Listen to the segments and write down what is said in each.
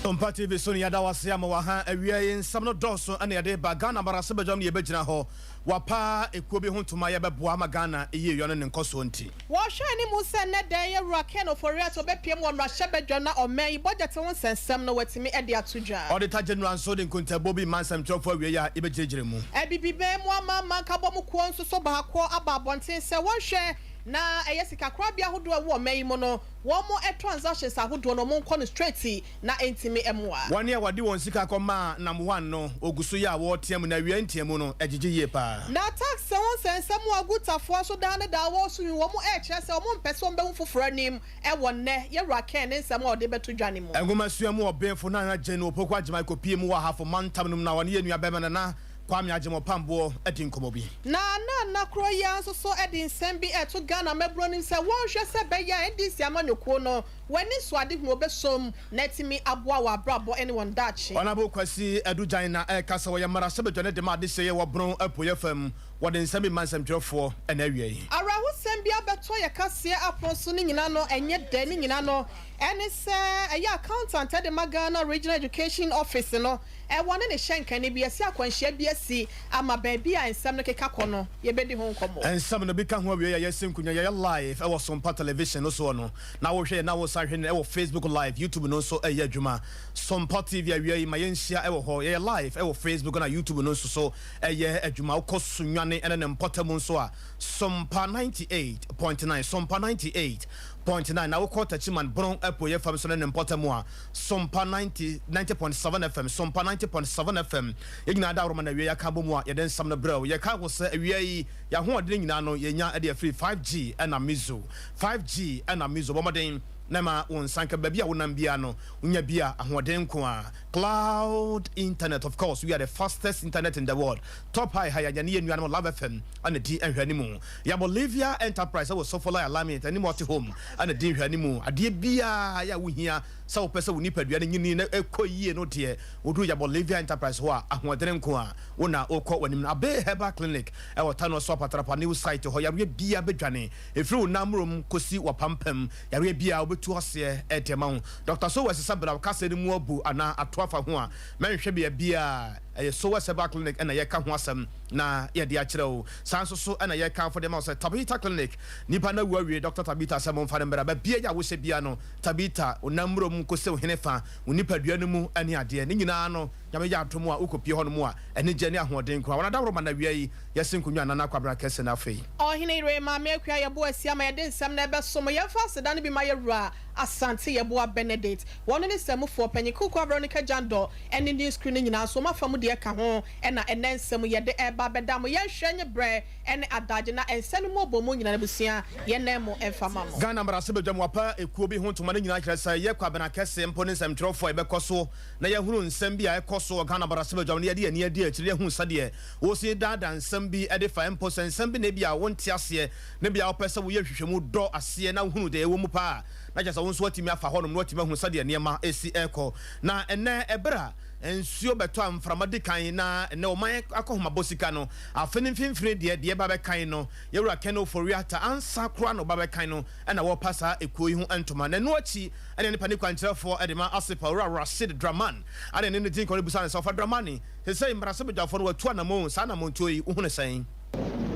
Sompa TV so no yɛda wo ase ama waha awia yi nsɛm no dɔɔso ɛna yɛde ba Ghana mmarahyɛbadwam no yɛbɛgyina hɔ wapa ekuo bi ho ntoma yɛbɛboa ama Ghana yieyɔ ne ne nkɔsoɔ nti. Wɔhwɛ anim sɛ nnɛ da yi Awura Ken Ofori-Atta ɔbɛpue mu wɔ mmarahyɛbadwam na ɔman yi bɔgyɛte ho nsɛnsɛm no watumi de ato dwa. Auditor General nso de nkontabuo bi rema nsɛmtwerɛfoɔ awiei a yɛbɛgyinagyina mu. Abibiman mu amanaman nkabom kuo nso so baako aba abɔnten sɛ wɔnhwɛ na ɛyɛ sikakorabea ahodoɔ a ɛwɔ ɔman yi mu no wɔn transactions ahodoɔ no wɔn nkɔ no straight na ɛntumi mmoa. Wɔn a wɔde wɔn sika kɔmaa Nam One no, wɔgu so yɛ a wɔreteam, na awia nteamu no, ɛgyegye yie paa. Na tax ho nsɛnsɛm a Gutafoɔ nso daa ne daa wɔreso yi, wɔn rekyerɛ sɛ wɔn mpɛ sɛ wɔn bɛhu foforɔ anim wɔ nnɛ Yɛwura Ken ne nsɛm a ɔde bɛto dwa no mu. Nwomasua mu ɔbenfo Nana Jane Opoku Agyemang kɔpuee mu wɔ Ahafo mantam no mu na ɔne yɛn nuabarima Nana Kwame Agyemang Pamboɔ adi nkɔmmɔ bi. Na Nana korɔ yi ara nso so de nsɛm bi reto Ghana mmabunu anim sɛ wɔnhwɛ sɛ ɛbɛyɛ a NDC amanyɔkuo no wɔn anisoadehunu bɛsom na atumi aboa wɔn abrabɔ ne wɔn daakye. Honourable Kwasi Adu Gyan na ɛreka sɛ wɔyɛ mmarahyɛbadwa no de ma adesɛeɛ wɔ Bono Apueɛ fam. Wɔde nsɛm bi ma nsɛmtwerɛfoɔ ɛna awia yi. Awerɛhosɛm bi abɛtɔ yɛ kaseɛ apono so ne nyina no ɛnyɛ dɛ ne nyina no ɛne sɛ ɛyɛ accountant de ma Ghana Regional Education Office no ɛwɔ ne ne hyɛnkani bi asi akwanhyia bi asi ama baabi a nsɛm no keka kɔ no yɛbɛdi ho nkɔmmɔ. Nsɛm no bi ka ho awiei a yɛasi nkonya yɛyɛ live ɛwɔ Sompa Television no soɔ no na wohwɛ yɛn na wosan hwɛ no ɛwɔ Facebook live, YouTube no nso ɛyɛ adwuma. Sompa TV awia yi ma yɛnhyia ɛwɔ hɔ yɛyɛ live ɛwɔ Facebook na YouTube no nso so ɛyɛ adwuma. Wokɔ Sunyani ɛne ne mpɔtam nso a Sompa 98.9, Sompa 98.9 na wokɔ Techiman Bono apueɛ fam nso ne ne mpɔtam a Sompa 90 90.7 FM, Sompa 90.7 FM. Yɛn nyinaa dawuroma na awia yɛaka abɔ mu a yɛde nsɛm no brɛ wo. Yɛka wo sɛ awia yi yɛahoɔden nyinaa no yɛnya de afiri 5G ɛna Mizo. 5G ɛna Mizo. Bɔ mmɔden na ma wo nsa nka baabi a wonam biara no wonya bi a ahoɔden nko a. Cloud internet of course we are the fastest internet in the world. Top high ha yɛanya ne yɛn nuanom Love FM ɛna di nhwɛanimu. Yɛ Bolivia Enterprise ɛwɔ Sofoline Alignment anim ɔte home ɛna di nhwɛanimu. Adeɛ biara yɛ a wohia sɛ wopɛ sɛ wo nipadua no nyini na ɛkɔ yie no deɛ woduru yɛ Bolivia Enterprise hɔ a ahoɔdene nko a wo na wokɔ w'anim no. Abbey Herbal Clinic ɛwɔ Tanoɔ so Apatrapa New Site hɔ yareɛ biara bɛdwane ɛfiri wo namrom kɔsi w'apampam yareɛ biara wobɛtu aseɛ ɛde ama wo. Dr. Sowes sɛ bra wo kasa no mu abu anaa ato afa ho a mɛnhwɛ bea biara ɛyɛ Sowes Herbal Clinic ɛna yɛka ho asɛm na yɛde akyerɛ wo. Saa nso so ɛna yɛkamfo de ma wo sɛ Tabitha Clinic nipa no awu awie Dr. Tabitha sɛ momfa no mmra baabi a wohyɛ biara no Tabitha wo nam mmrom kɔsi wo hene fa wo nipadua no mu ne adeɛ ne nyinaa no Nyame yɛ adom a wokɔpie hɔ nom a anigyeɛ ne ahoɔden nko ara wɔn adaworoma na awia yi yɛse nkonnwa Nana Kwabena Kɛse no afei. Ɔhene yere Maame Akua Yeboah Asia ma yɛde nsɛm no ɛbɛso mo. Yɛmfa aseda no bi ma yɛn wura Asante Yeboah Benedict. Wɔn ne sɛmufoɔ panyin Kuku Veronica Jandor ne news crew no nyinaa nso wɔn afa mu deɛ ka ho na ɛnɛ nsɛm yɛde ɛreba abɛda mo. Yɛnhwɛ nye berɛ ne adagye na nsɛm no mu ɔbɔ mu nyinaa abusua yɛn nan mu mfa ma mo. Ghana mmarahyɛbadwam wapa ekuo bi ho ntoma no nyinaa kyerɛ sɛ yɛ Kwabena Kɛse mpo ne nsɛmtwerɛfoɔ a yɛbɛkɔ so na yɛahunu nsɛm bi a ɛkɔ so wɔ Ghana mmarahyɛbadwam na yɛde yɛn ani adi akyire na yɛahunu sɛdeɛ wɔsi daadaa nsɛm bi de fa mpo sɛ nsɛm bi na ebia wonte aseɛ na ebia wopɛ sɛ woyɛ nhwehwɛmu dɔ aseɛ na wohunu deɛ ɛwɔ mu paa na kyerɛ sɛ wo nso woatumi afa hɔnom na woatumi ahunu sɛdeɛ nneɛma si rekɔ. Na ɛnnɛ ɛberɛ a nsuo bɛtɔ a mframa di kan na ɛnnɛ ɔman akɔhomabɔ sika no afe no mfimfini deɛ deɛ ɛba bɛkan no Yɛwura Ken Ofori-Atta ansa koraa na ɔba bɛkan no na wɔrepa saa ekuo yi ho ntoma na ɛno akyi ɛna ne panin kwankyerɛfoɔ de ma Asipa Owura Rashid Draman ɛna ɛne no di nkɔmmɔ no bisa no sɛ ɔfa Dramani sesei mmarahyɛbadwafoɔ no watu anamon saa anamontuo yi wohu no sɛn?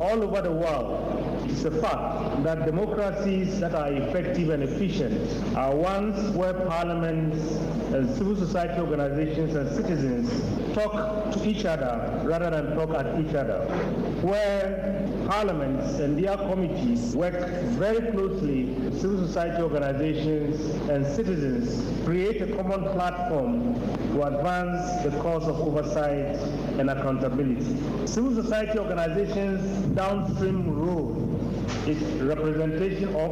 All over the world, it's a fact that democracies that are effective and efficient are ones where parliaments and civil society organizations and citizens talk to each other rather than talk at each other, where parliaments and their committees work very closely with civil society organizations and citizens, create a common platform to advance the cause of oversight and accountability. Civil society organizations' downstream role is representation of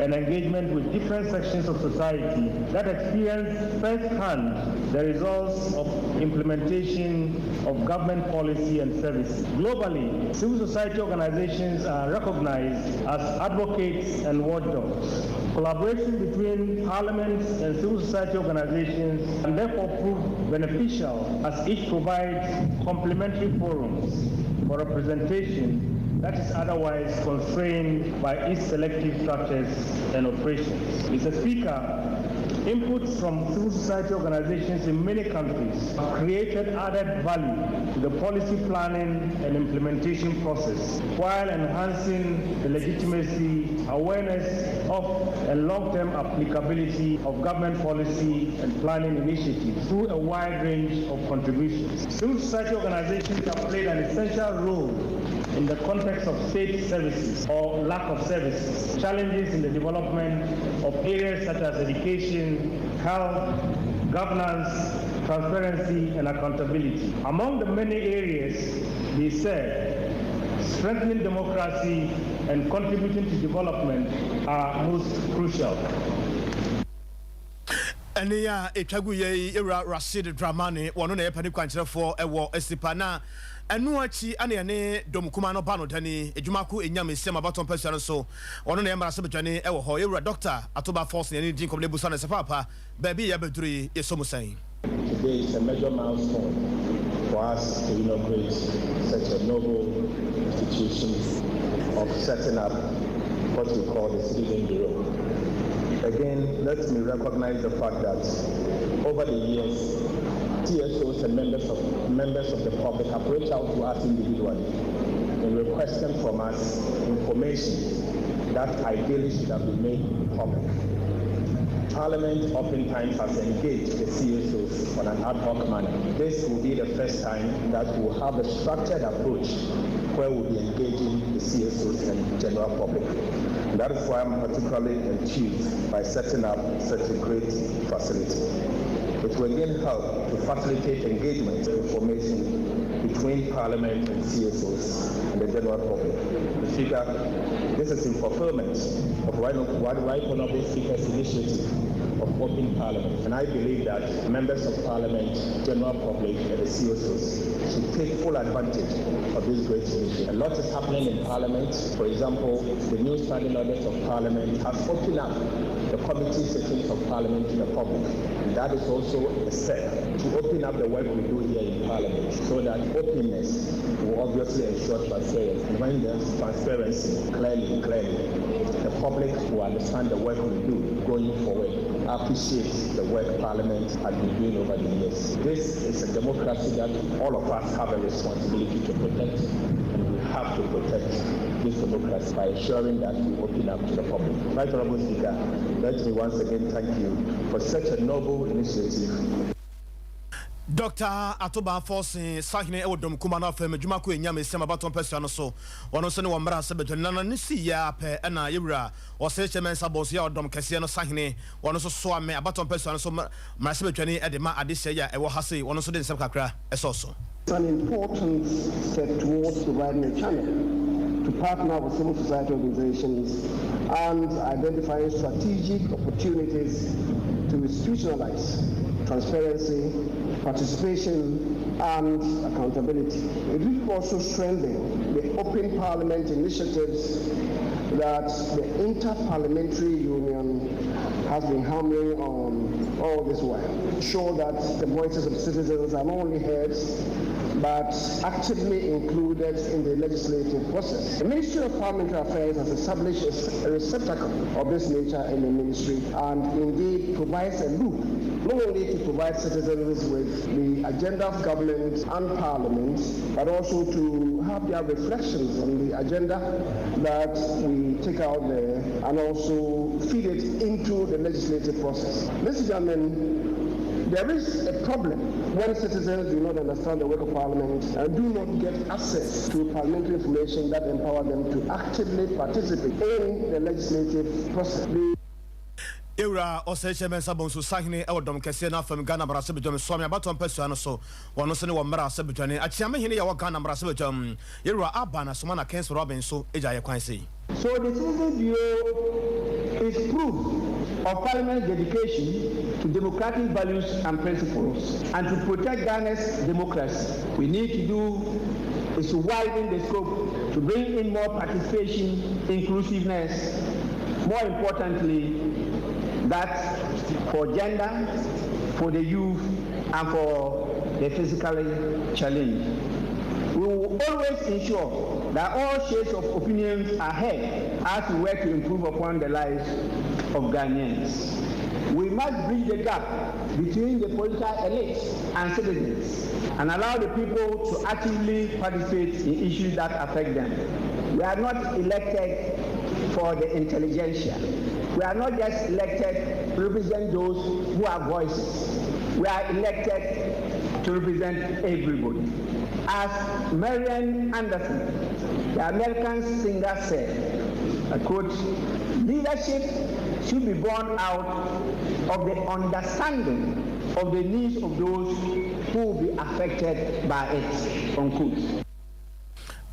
and engagement with different sections of society that experience firsthand the results of implementation of government policy and service. Globally, civil society organizations are recognized as advocates and watchdogs. Collaboration between parliaments and civil society organizations can therefore prove beneficial as each provides complementary forums for representation that is otherwise constrained by its selective structures and operations. Mr. Speaker, Inputs from civil society organizations in many countries have created added value to the policy planning and implementation process while enhancing the legitimacy, awareness of and long-term applicability of government policy and planning initiatives through a wide range of contributions. Civil society organizations have played an essential role in the context of state services or lack of services, challenges in the development of areas such as education, health, governance, transparency, and accountability. Among the many areas they said, strengthening democracy and contributing to development are most crucial. Ɛne a ɛtwa gu yɛ yi, Ewura Rashid Dramani, wɔno na ɛyɛ pani kwankyerɛfoɔ ɛwɔ Asipa. Na ɛno akyi ane ɛne dɔm kuma no ba no dani edwumako enyam esiam abatɔn pɛsua no so, ɔno na ɛyɛ mmarahyɛbadwani ɛwɔ hɔ, Ewura Dr. Atoba Forson, ɛne di nkɔmɔ no ebusa no sɛ paapa baabi yɛ abɛduru yi, yɛsɔ mu sɛn? Today is a major milestone for us to inaugurate such a noble institution of setting up what we call the Citizen Bureau. Again, let me recognize the fact that over the years, CSOs and members of the public have reached out to us individually in requesting from us information that ideally should have been made public. Parliament oftentimes has engaged the CSOs on an ad hoc manner. This will be the first time that we'll have a structured approach where we'll be engaging the CSOs and general public. And that is why I'm particularly enthused by setting up such a great facility. It will again help to facilitate engagement information between Parliament and CSOs and the general public. Mr. Speaker, this is in fulfillment of Right Honorable Speaker's initiative of open Parliament. And I believe that members of Parliament, general public, and the CSOs should take full advantage of this great initiative. A lot is happening in Parliament. For example, the new standing orders of Parliament has opened up the committee sittings of Parliament to the public. And that is also a step to open up the work we do here in Parliament so that openness will obviously ensure transparency. And when there's transparency, clearly, clearly, the public will understand the work we do going forward, appreciate the work Parliament has been doing over the years. This is a democracy that all of us have a responsibility to protect, and we have to protect this democracy by ensuring that we open up to the public. Right Honorable Speaker, let me once again thank you for such a noble initiative. Dr. Atoba Forson, sahene ɛwɔ dɔm kuma no afɛm adwuma ko ɛnyam ɛsiam abatɔn pɛsua no so, ɔno nso ne wɔ mmara sɛ bɛdwa nana ne si yɛ apɛ. Ɛna yɛwura Osei Kyei Mensah Bonsu yɛ ɔdɔm kɛseɛ no sahene, ɔno nso soa me abatɔn pɛsua no so mmara sɛ bɛdwane ɛde ma adehyɛ yi a ɛwɔ ha sei, ɔno nso de nsɛm kakra ɛsɔ so. It's an important step towards providing a channel to partner with civil society organizations and identifying strategic opportunities to institutionalize transparency, participation, and accountability. It will also strengthen the Open Parliament initiatives that the Interparliamentary Union has been hammering on all this while. Ensure that the voices of citizens are not only heard, but actively included in the legislative process. The Ministry of Parliamentary Affairs has established a receptacle of this nature in the ministry and indeed provides a loop not only to provide citizens with the agenda of government and parliament, but also to have their reflections on the agenda that we take out there and also feed it into the legislative process. Ladies and gentlemen, there is a problem when citizens do not understand the work of parliament and do not get access to parliamentary information that empower them to actively participate in the legislative process. The Ewura Osei Kyei Mensah Bonsu, sahene ɛwɔ dɔm kɛseɛ no afam Ghana mmarahyɛbadwam, Suame abatɔ mpɛsua no so, wɔno nso ne wɔ mmarahyɛbadwane akyiamehene yɛwɔ Ghana mmarahyɛbadwam, yɛwura Aba na soma na Kens Robin so agya yɛ kwan sei. So the Citizen Bureau is proof of Parliament's dedication to democratic values and principles and to protect Ghana's democracy. We need to do is to widen the scope to bring in more participation, inclusiveness, more importantly, that for gender, for the youth, and for the physically challenged. We will always ensure that all shades of opinions are heard as we work to improve upon the lives of Ghanaians. We must bridge the gap between the political elites and citizens and allow the people to actively participate in issues that affect them. We are not elected for the intelligentsia. We are not just elected to represent those who have voices. We are elected to represent everybody. As Marian Anderson, the American singer, said, I quote, "Leadership should be born out of the understanding of the needs of those who will be affected by it," unquote.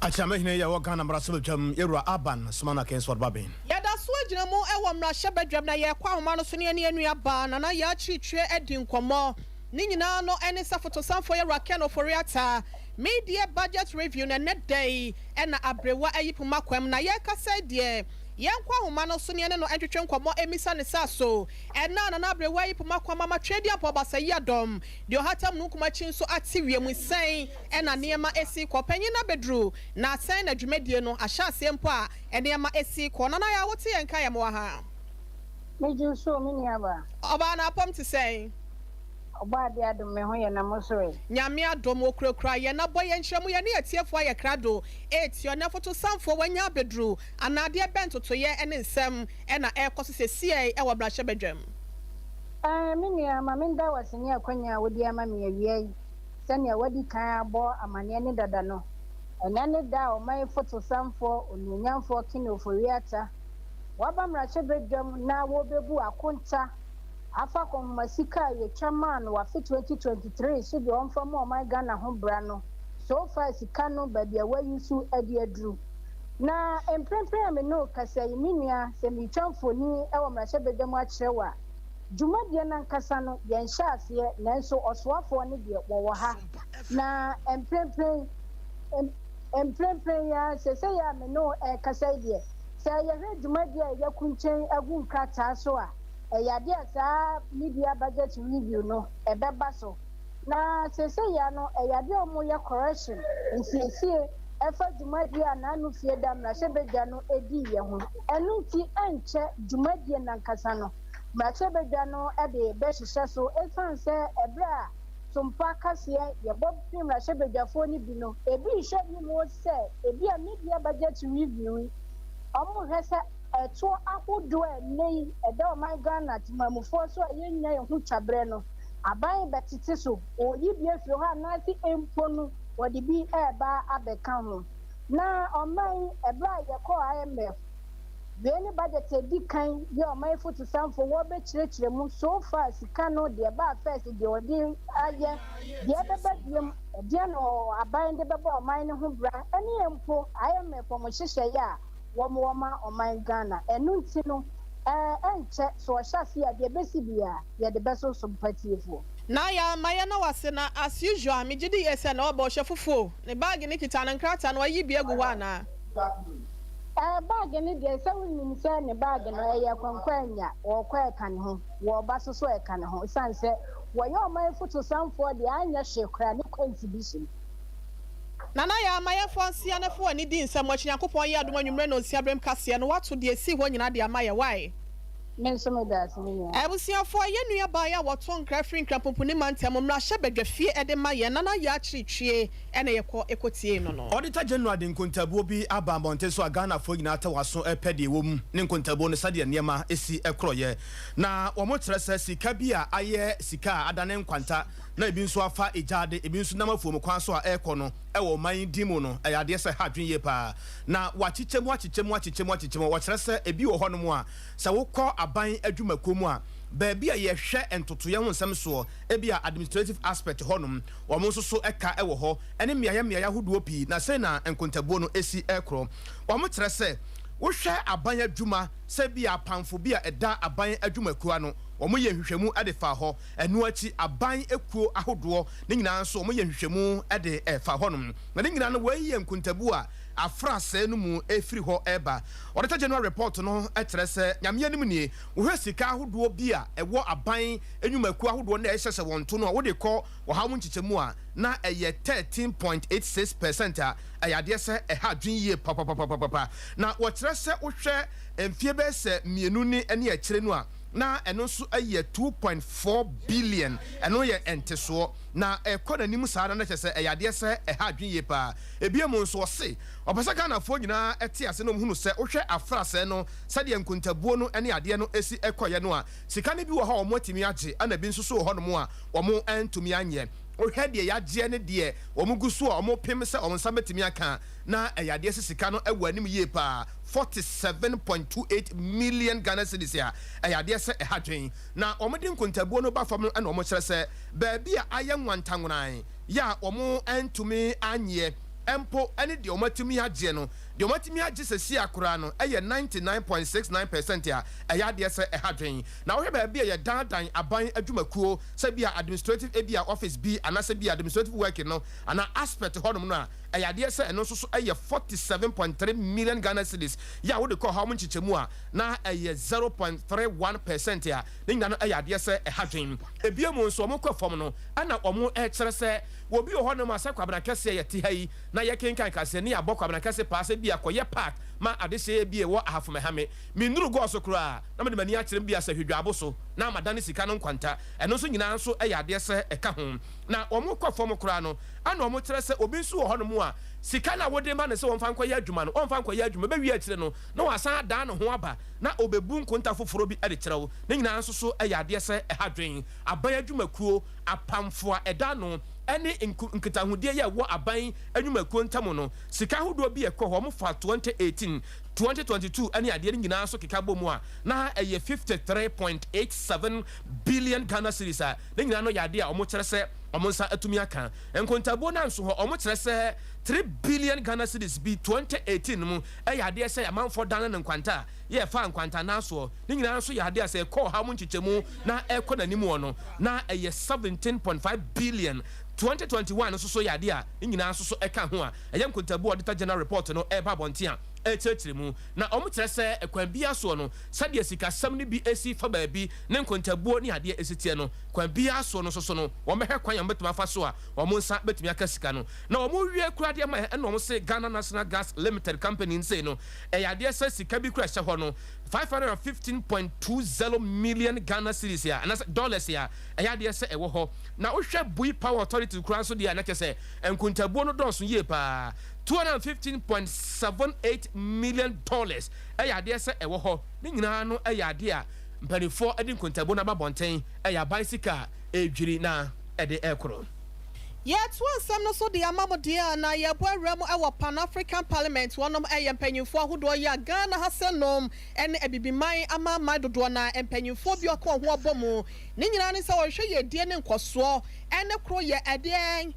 Akyiamahene yɛ wɔ Ghana mmarahyɛbadwam, yɛwura Alban Sumana Kingsford Bagbin. Yɛda so agyina mu wɔ mmarahyɛbadwam na yɛrekɔ ahoma no so ne yɛne yɛn baa Nana Yaa Kyiritwie adi nkɔmmɔ. Ne nyinaa no ne sɛ fotosanfoɔ yɛwura Ken Ofori-Atta mid-year budget review no, ɛnɛ da yi ɛna aberewa ayi poma kwam na yɛrekasa deɛ, yɛnkɔ ahoma no so ne yɛne no ntwetwe nkɔmmɔ emisa ne sa so ɛna Nana aberewa ayi poma kwam ama Twɛdi apɔ ɔbasa yi adɔm deɛ ɔhata mununkum akyi nso ate wiem sɛn ɛna nneɛma esi kɔ. Panyin na bɛduru na sɛn na dwumadie no ahyɛ aseɛ mpo a nneɛma esi kɔ. Nana yɛ awote yɛn ka yɛ mo wɔ ha? Megye so, me nuaba. Ɔbaa na apɔm te sɛn? Ɔbɔ ade adom, me ho yɛ na mo so ɛ? Nyame adom, okurakura yɛn na bɔ yɛn nkyerɛ mu. Yɛne atiefoɔ ayɛ krado etie ɔne afotosanfoɔ wanya abɛduru anaadeɛ bɛn totoyɛ ne nsɛm ɛna ɛrekɔ so sɛsiɛ ɛwɔ mmarahyɛbadwam. Ɛɛ, me nua, ma menda wase ne akwanya a wode ama me awia yi. Sɛnea wadi kan abɔ amanneɛ ne dada no, ɛnɛ ne da a ɔman fotosanfoɔ onuonyamfoɔ Ken Ofori-Atta waba mmarahyɛbadwam na wɔbɛbu akonta afa kɔnhoma sika a yɛtwa maa no wafe 2023 so deɛ ɔmfa mu ɔman Ghana ho bra no. So far, sika no baabi a wayi so ade aduru na mprempren a me ne wo kasa yi, me nua, sɛ meretwa mfoni wɔ mmarahyɛbadwam akyerɛ wo a, dwumadie no ankasa no yɛnhyɛ aseɛ, nanso ɔsoafoɔ no deɛ wɔwɔ ha na mprempren ya sɛ yɛ a me ne wo ɛrekasa yi deɛ, sɛ yɛhwɛ dwumadie a yɛku nkyɛn agu nkrataa so a, ɛyɛ adeɛ a saa mid-year budget review no ɛbɛba so. Na sɛsɛ ya no, ɛyɛ adeɛ a wɔyɛ correction, nsiesie ɛfa dwumadie a n'ano fie da mmarahyɛbadwa no edi yɛ ho. Ɛno nti ɛnkyɛ dwumadie nankasa no mmarahyɛbadwa no ɛde bɛhyehyɛ so, ɛsiane sɛ ɛberɛ a sompa kaseɛ yɛbɔ fi mmarahyɛbadwafoɔ no bi no, ebi nhwɛ anim sɛ ebi a mid-year budget review yi, wɔn hwɛ sɛ ɛtoɔ ahodoɔ a ɛnɛ yi ɛda ɔman Ghana temamufoɔ so a yɛnnya yɛn ho twaberɛ no, aban bɛtete so, wɔyi bi afiri hɔ anaasɛ mpo no wɔde bi ɛreba abɛka ho. Na ɔman ɛberɛ a yɛkɔɔ IMF wei ne budget edi kan yɛ ɔman fotosanfo wɔbɛkyerɛkyerɛ mu, so far sika no deɛ baa first, deɛ ɔde ayɛ, deɛ ɛbɛba biem, ɛdeɛ na aban de bɛbɔ ɔman no ho bra, ɛne mpo IMF wɔn hyehyɛeɛ a wɔn wɔma ɔman Ghana. Ɛno nti no ɛnkyɛ so ɔhyɛ ase a, deɛ ɛbɛsi bia yɛde bɛso so mpatiefoɔ. Na yɛ ama yɛ na wase na as usual megye di yɛ sɛ na ɔbɔ ɔhyɛ fufuo ne baage ne kita ne nkrataa no wayi bi agu hɔ anaa? Baage no deɛ, sɛ wonim sɛ ne baage no ɛyɛ kɔnkɔ anya, wɔkɔ ɛka ne ho, wɔba so so ɛka ne ho, ɛsiane sɛ wɔyɛ ɔman fotosanfoɔ deɛ, anyɛ hwee koraa ne kwanti bi hyɛ mu. Nana yɛ ama yɛmfa nsia no fo ani di nsɛm akyi. Nyankopɔn yɛ adom, anwummerɛ no nsia berɛm kaseɛ no wato deɛ ɛsii hɔ nyinaa de ama yɛ wae. Me nso meda ase, me nua. Abusuafoɔ, yɛn nua baa a wɔto nkra firi Nkrampoponi mantam mmarahyɛ badwa fie de ma yɛn, Nana yɛ akyirikyie, ɛna yɛkɔ ɛkɔtie no. Auditor General de nkontabuo bi aba abɔnten so a Ghanafoɔ nyinaa tɛ waso ɛpɛ deɛ ɛwɔ mu ne nkontabuo no sɛdeɛ nneɛma esi ɛkorɔyɛ. Na wɔn kyerɛ sɛ sika bi a ayɛ sika a adane nkwanta na ebi nso afa egyaade, ebi nso nam afuom kwan so a ɛrekɔ no ɛwɔ ɔman yi di mu no, ɛyɛ adeɛ sɛ ha adwene yie paa na wakyekyɛ mu, akyekyɛ mu, akyekyɛ mu, akyekyɛ mu. Wɔkyerɛ sɛ ebi wɔ hɔnom a sɛ wokɔ aban adwumakuo mu a, baabi a yɛhwɛ ntotoyɛ ho nsɛm soɔ, ebi a administrative aspect hɔnom, wɔn nso so ɛka ɛwɔ hɔ ɛne mmeaeɛ mmeaeɛ ahodoɔ pii. Na sɛ na nkontabuo no esi ɛkorɔ, wɔn kyerɛ sɛ wohwɛ aban adwuma sɛ bi apamfo bi a ɛda aban adwumakuo ano, wɔn yɛ nhwehwɛmu ɛde fa hɔ. Ɛno akyi, aban ekuo ahodoɔ ne nyinaa nso wɔn yɛ nhwehwɛmu ɛde ɛfa hɔnom. Na ne nyinaa no, wɔayi yɛ nkontabuo a afra no mu efiri hɔ ɛba. Auditor General report no ɛkyerɛ sɛ, Nyame anim nie, wohwɛ sika ahodoɔ bi a ɛwɔ aban enwumakuo ahodoɔ na ɛhyɛ sɛ wɔn to no a wɔde kɔ ɔhaw mu nkyekyɛmu a, na ɛyɛ 13.86% a ɛyɛ adeɛ sɛ ɛha adwene yie papapapapapa. Na wɔkyerɛ sɛ wohwɛ mfie bɛyɛ sɛ 2 ne ɛne akyire no a na ɛno nso yɛ 2.4 billion. Ɛno yɛ ntesoɔ na ɛkɔ n'anim saa na kyerɛ sɛ ɛyɛ adeɛ sɛ ɛha adwene yie paa. Ebien mu nso, ɔse ɔpɛ sɛ Ghanafoɔ nyinaa ɛte ase na ɔmuhunu sɛ wohwɛ afrasɛɛ no, sɛdeɛ nkontabuo no ne adeɛ no esi ɛkɔyɛ no a, sika no bi wɔ hɔ a wɔn atumi agye, ɛna bi nso so wɔ hɔnom a wɔn ntumi anyɛ. Wohwɛ deɛ yɛagyeɛ ne deɛ wɔn gu so a wɔn pem sɛ wɔn nsa bɛtumi aka, na ɛyɛ adeɛ sɛ sika no ɛwɔ anim yie paa, 47.28 million Ghana cedis a ɛyɛ adeɛ sɛ ɛha dwen. Na wɔn de nkontabuo no ba fam no, ɛna wɔn kyerɛ sɛ baabi a ayɛ nwantanwanan yɛ a wɔn ntumi anyɛ mpo ɛne deɛ wɔn atumi agyeɛ no, deɛ wɔn atumi agye sɛsi akora no ɛyɛ 99.69% a ɛyɛ adeɛ sɛ ɛha dwen. Na wɔhwɛ baabi a yɛdandan aban adwumakuo sɛ bi a administrative, ebi a office bi anaasɛ bi administrative work no anaa aspect hɔnom no a, ɛyɛ adeɛ sɛ ɛno nso so ɛyɛ 47.3 million Ghana cedis yɛ a wode kɔ ha wɔn nkyekyɛmu a, na ɛyɛ 0.31% a ne nyinaa no ɛyɛ adeɛ sɛ ɛha dwen. Ebien mu nso, wɔn kɔ fam no, ɛna wɔn ɛkyerɛ sɛ obi wɔ hɔnom a sɛ Kwabena Kɛseɛ yɛte ha yi na yɛkenkan kaseɛ ne yɛabɔ Kwabena Kɛse paa sɛ bi akɔyɛ park ma adehyɛ bi ɛwɔ Ahafomɛhame mennuru gɔɔ so koraa na mede m'ani akyerɛ bi asɛ hwedwaabo so na madane sika no nkwanta. Ɛno nso nyinaa nso ɛyɛ adeɛ sɛ ɛka ho. Na wɔn kɔ fam koraa no, ɛna wɔn kyerɛ sɛ obi nso wɔ hɔnom a sika na wɔde ma no sɛ wɔmfa nkɔyɛ adwuma no, wɔmfa nkɔyɛ adwuma, bɛwie akyire no na wasan adan ne ho aba na ɔbɛbu nkonta foforɔ bi de kyerɛw. Ne nyinaa nso so ɛyɛ adeɛ sɛ ɛha dwen. Aban adwumakuo apamfo a ɛda no ɛne nkitahodie yɛ ɛwɔ aban adwumakuo ntam no, sika ahodoɔ bi ɛkɔ hɔ, wɔn fa 2018, 2022 ɛne adeɛ no nyinaa nso keka bɔ mu a, na ɛyɛ 53.87 billion Ghana cedis a ne nyinaa no yɛ adeɛ a wɔn kyerɛ sɛ wɔn nsa atumi aka. Nkontabuo no nso hɔ, wɔn kyerɛ sɛ 3 billion Ghana cedis bi 2018 mu ɛyɛ adeɛ sɛ amanfoɔ dan ne nkwanta a yɛfa nkwanta n'asoɔ. Ne nyinaa nso yɛ adeɛ a sɛ ɛkɔ ɔha mu nkyekyɛmu na ɛkɔ n'anim wɔ no, na ɛyɛ 17.5 billion. 2021 nso so yɛ adeɛ a ne nyinaa nso so ɛka ho a ɛyɛ nkontabuo Auditor General report no ɛreba abɔnten a ɛkyerɛkyerɛ mu. Na wɔn kyerɛ sɛ ɛkwan bi asoɔ no, sɛdeɛ sikasɛm no bi esi fa baabi ne nkontabuo ne adeɛ esi teɛ no, kwan bi asoɔ no nso so no, wɔn bɛhwɛ kwan a wɔn bɛtumi afa so a wɔn nsa bɛtumi aka sika no. Na wɔn wie kura adeɛ ma ɛna wɔn se Ghana National Gas Limited Company nse no, ɛyɛ adeɛ sɛ sika bi kura ɛhyɛ hɔ no, 515.20 million Ghana cedis a anaasɛ dollars a ɛyɛ adeɛ sɛ ɛwɔ hɔ. Na wohwɛ Bui Power Authority kura nso deɛ a, na kyerɛ sɛ nkontabuo no dɔɔso yie paa, $215.78 million ɛyɛ adeɛ sɛ ɛwɔ hɔ. Ne nyinaa no ɛyɛ adeɛ a mpanimfoɔ de nkontabuo no aba abɔnten, ɛyɛ aban sika a ɛredwiri na ɛde ɛrekoro. Yɛto nsɛm no so de ama mo deɛ a, na yɛbɔ awura mu wɔ Pan African Parliament. Wɔnom yɛ mpanyimfoɔ ahodoɔ yi a Ghana ha sɛ nom ne abibiman amaaman dodoɔ, na mpanyimfoɔ bi ɔka ho abɔ mu. Ne nyinaa ne sɛ wɔhwehwɛ yɛdie ne nkɔsoɔ ne koro yɛ ɛdeɛ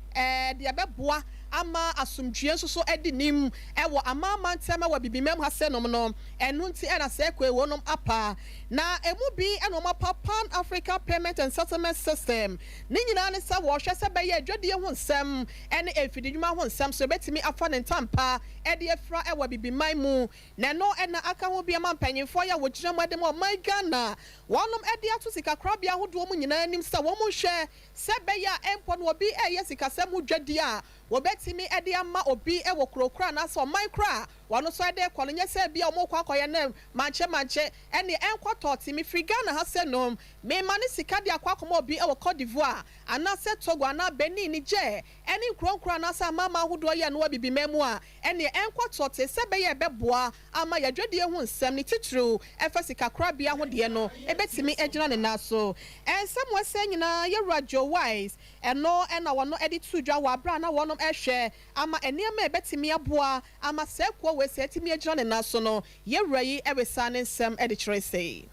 deɛ bɛboa ama asomdwie nso so adi nim ɛwɔ amaaman ntɛm ɛwɔ abibiman mu ha sɛ nom no. Ɛno nti ɛna sɛ ɛkɔ wɔnom apa na emu bi ɛna wɔn apa Pan African Payment and Settlement System. Ne nyinaa ne sɛ wɔhwɛ sɛ bɛyɛ adwadie ho nsɛm ɛne mfididwuma ho nsɛm so ebɛtumi afa ne ntampa ɛde afira ɛwɔ abibiman mu. Na ɛno ɛna aka ho bi ama mpanyinfoɔ yɛ a wɔgyina mu ɛde ma ɔman Ghana, wɔnom ɛde ato sikakorabea ahodoɔ mu nyinaa anim sɛ wɔn nhwɛ sɛ bɛyɛ a ɛmpɔ no obi ɛyɛ sikasɛm ho dwadie a, wɔbɛtumi ɛde ama obi ɛwɔ kurokuro anaasɛ ɔman koro a wɔn nso ɛde kɔ no, nyɛ sɛ bi a wɔn kɔ akɔyɛ ne mankyɛ mankyɛ ɛne ɛnkɔ tɔɔte. Mefiri Ghana ha sɛ nom mema ne sika de akɔ akɔma obi ɛwɔ Cote d'Ivoire anaasɛ Togo anaa Benin, Niger ɛne nkuronkuro anaasɛ amama ahodoɔ yɛ no wɔ bibiman mu a, ɛne ɛnkɔ tɔɔte sɛ bɛyɛ ɛbɛboa ama yɛdwadie ho nsɛm ne titiriw ɛfa sikakorabea ho deɛ no ɛbɛtumi agyina ne nan so. Ɛnsɛm wɔsɛ nyinaa, yɛwura Joe Wise ɛno ɛna wɔn ɛde to dwa wɔ abere a na wɔn ɛhwɛ ama nneɛma a ɛbɛtumi aboa ama sɛ kuo wɔ sɛ ɛtumi agyina ne nan so no. Yɛwura yi ɛresa ne nsɛm ɛde kyerɛ sɛ.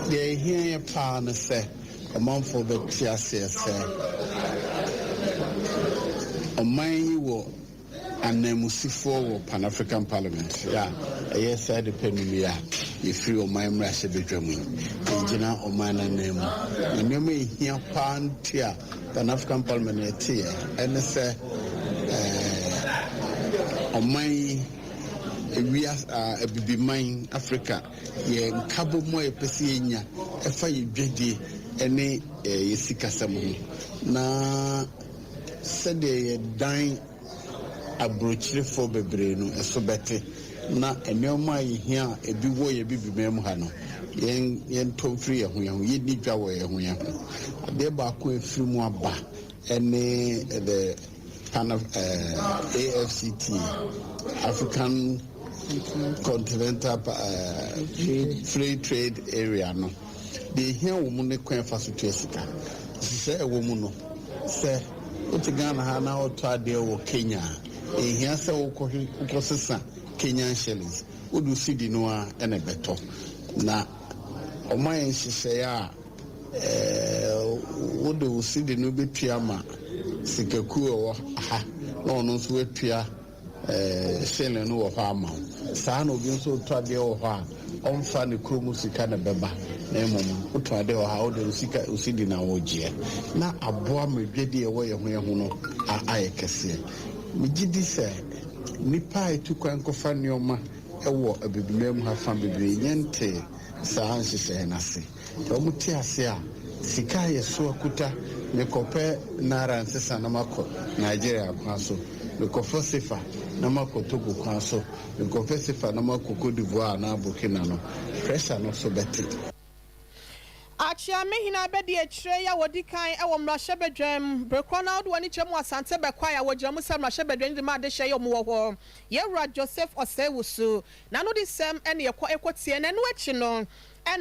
Deɛ ɛhia yɛ paa no sɛ ɔmanfoɔ bɛte aseɛ sɛ ɔman yi wɔ ananmusifoɔ wɔ Pan African Parliament a ɛyɛ saa de pɛ num yi a yɛfiri ɔman mmarahyɛ badwa mu yi, yɛgyina ɔman no anan mu. Na nneɛma ɛhia paa nti a Pan African Parliament ɛteɛ ɛne sɛ ɔman yi, ewia abibiman Africa, yɛ nkabɔ mu a yɛpɛ sɛ yɛnya ɛfa yɛ dwadie ɛne yɛ sikasɛm ho, na sɛdeɛ yɛdan aburokyerefoɔ bebree no ɛso bɛte. na nneɛma a yɛhia a ebi wɔ yɛn Abibiman mu ha no, yɛn yɛntɔ mfiri yɛn ho yɛn ho, yɛnni dwa wɔ yɛn ho yɛn ho. Adeɛ baako a ɛfiri mu aba ne the Pan eh, AFCT, African Continental eh, Free Trade Area no. Deɛ ɛhia wɔ mu ne kwan fa so tua sika. Nhyehyɛe a ɛwɔ mu no, sɛ wote Ghana ha na wotɔ adeɛ wɔ Kenya a, ɛnhia sɛ wokɔhwe wokɔsesa Kenyan shillings. Wode wo cedi no ara na ɛbɛtɔ. Na wɔayɛ nhyehyɛe a wode wo cedi no bɛtua ma sikakuo a ɛwɔ ha na ɔno nso atua shilling no wɔ hɔ ama wo. Saa na obi nso retɔ adeɛ wɔ hɔ a, ɔmfa ne kurom sika na ɛbɛba, na mmom wotɔ adeɛ wɔ ha a, wode wo sika, wo cedi na wogyeɛ. Na aboa ma dwadie a ɛwɔ yɛn ho yɛn ho no ayɛ kɛseɛ. Megye di sɛ nnipa a ɛtu kwan kɔfa nneɛma wɔ Abibiman mu ha fa bebree nyɛ ntee saa nhyehyɛeɛ no ase. Sɛ wɔte ase a, sika a yɛsoa kuta, mekɔpɛ naira nsesa na makɔ Nigeria kwan so, mekɔfa sefa na makɔ Togo kwan so, mekɔpɛ sefa na makɔ Cote d'Ivoire anaa Burkina no, pressure no so bɛte. Akyeamehene abadiakyire yi a wɔdi kan wɔ mmarahyɛbadwam bere korɔ no ara wode w'ani kyerɛ mu wɔ Asante Bɛkwae a wɔgyina mu sɛ mmarahyɛbadwani de ma adehyeɛ yi a wɔwɔ hɔ. Yɛwura Joseph Osei Wusu n'anodisɛm ne yɛkɔ kɔtie na ɛno akyi no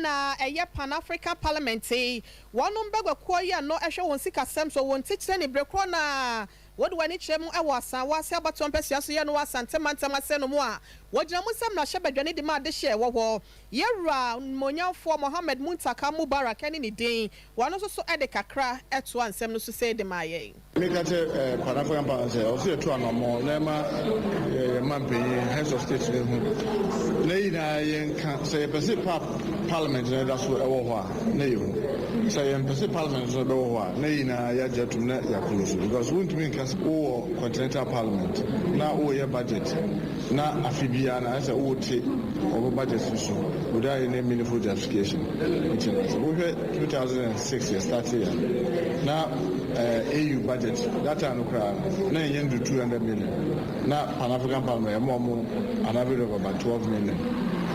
na ɛyɛ Pan African Parliament yi wɔnom baguakuo yi a no hwɛ wɔn sikasɛm so wɔn tikyerɛni bere korɔ no ara Wode w'ani kyerɛ mu wɔ Asaawa ase abatoɔ mpasua so yɛ no wɔ Asante mantam ase no mu a, wɔgyina mu sɛ mmarahyɛbadwani de ma adehyeɛ a ɛwɔ hɔ. Yɛn Wura Onimuonyamfoɔ Mohammed Muntaka Mubarak ne ne din. Wɔno nso so de kakra toa nsɛm no so sei de maa yɛn. Meka kyerɛ Pan African Parliament sɛ ɔwɔ sɛ yɛtu anammɔn na ɛma yɛn mampanyin, heads of state no hu na yɛn nyinaa yɛnka sɛ yɛpɛ sɛ pap parliament no da so wɔ hɔ a na yɛhu. Sɛ yɛmpɛ sɛ parliament nso bɛwɔ hɔ a na yɛn nyinaa yɛagye atom na yɛakɔ so because wontumi nka sɛ wowɔ continental parliament na woreyɛ budget na afe biara no ayɛ sɛ wote wɔn budget no so without any meaningful justification. Nti no sɛ wohwɛ 2006 yɛ starte a na AU budget that time no koraa no na ɛnyɛ ndu 200 million. Na Pan African Parliament yɛma ɔmo an average of about 12 million.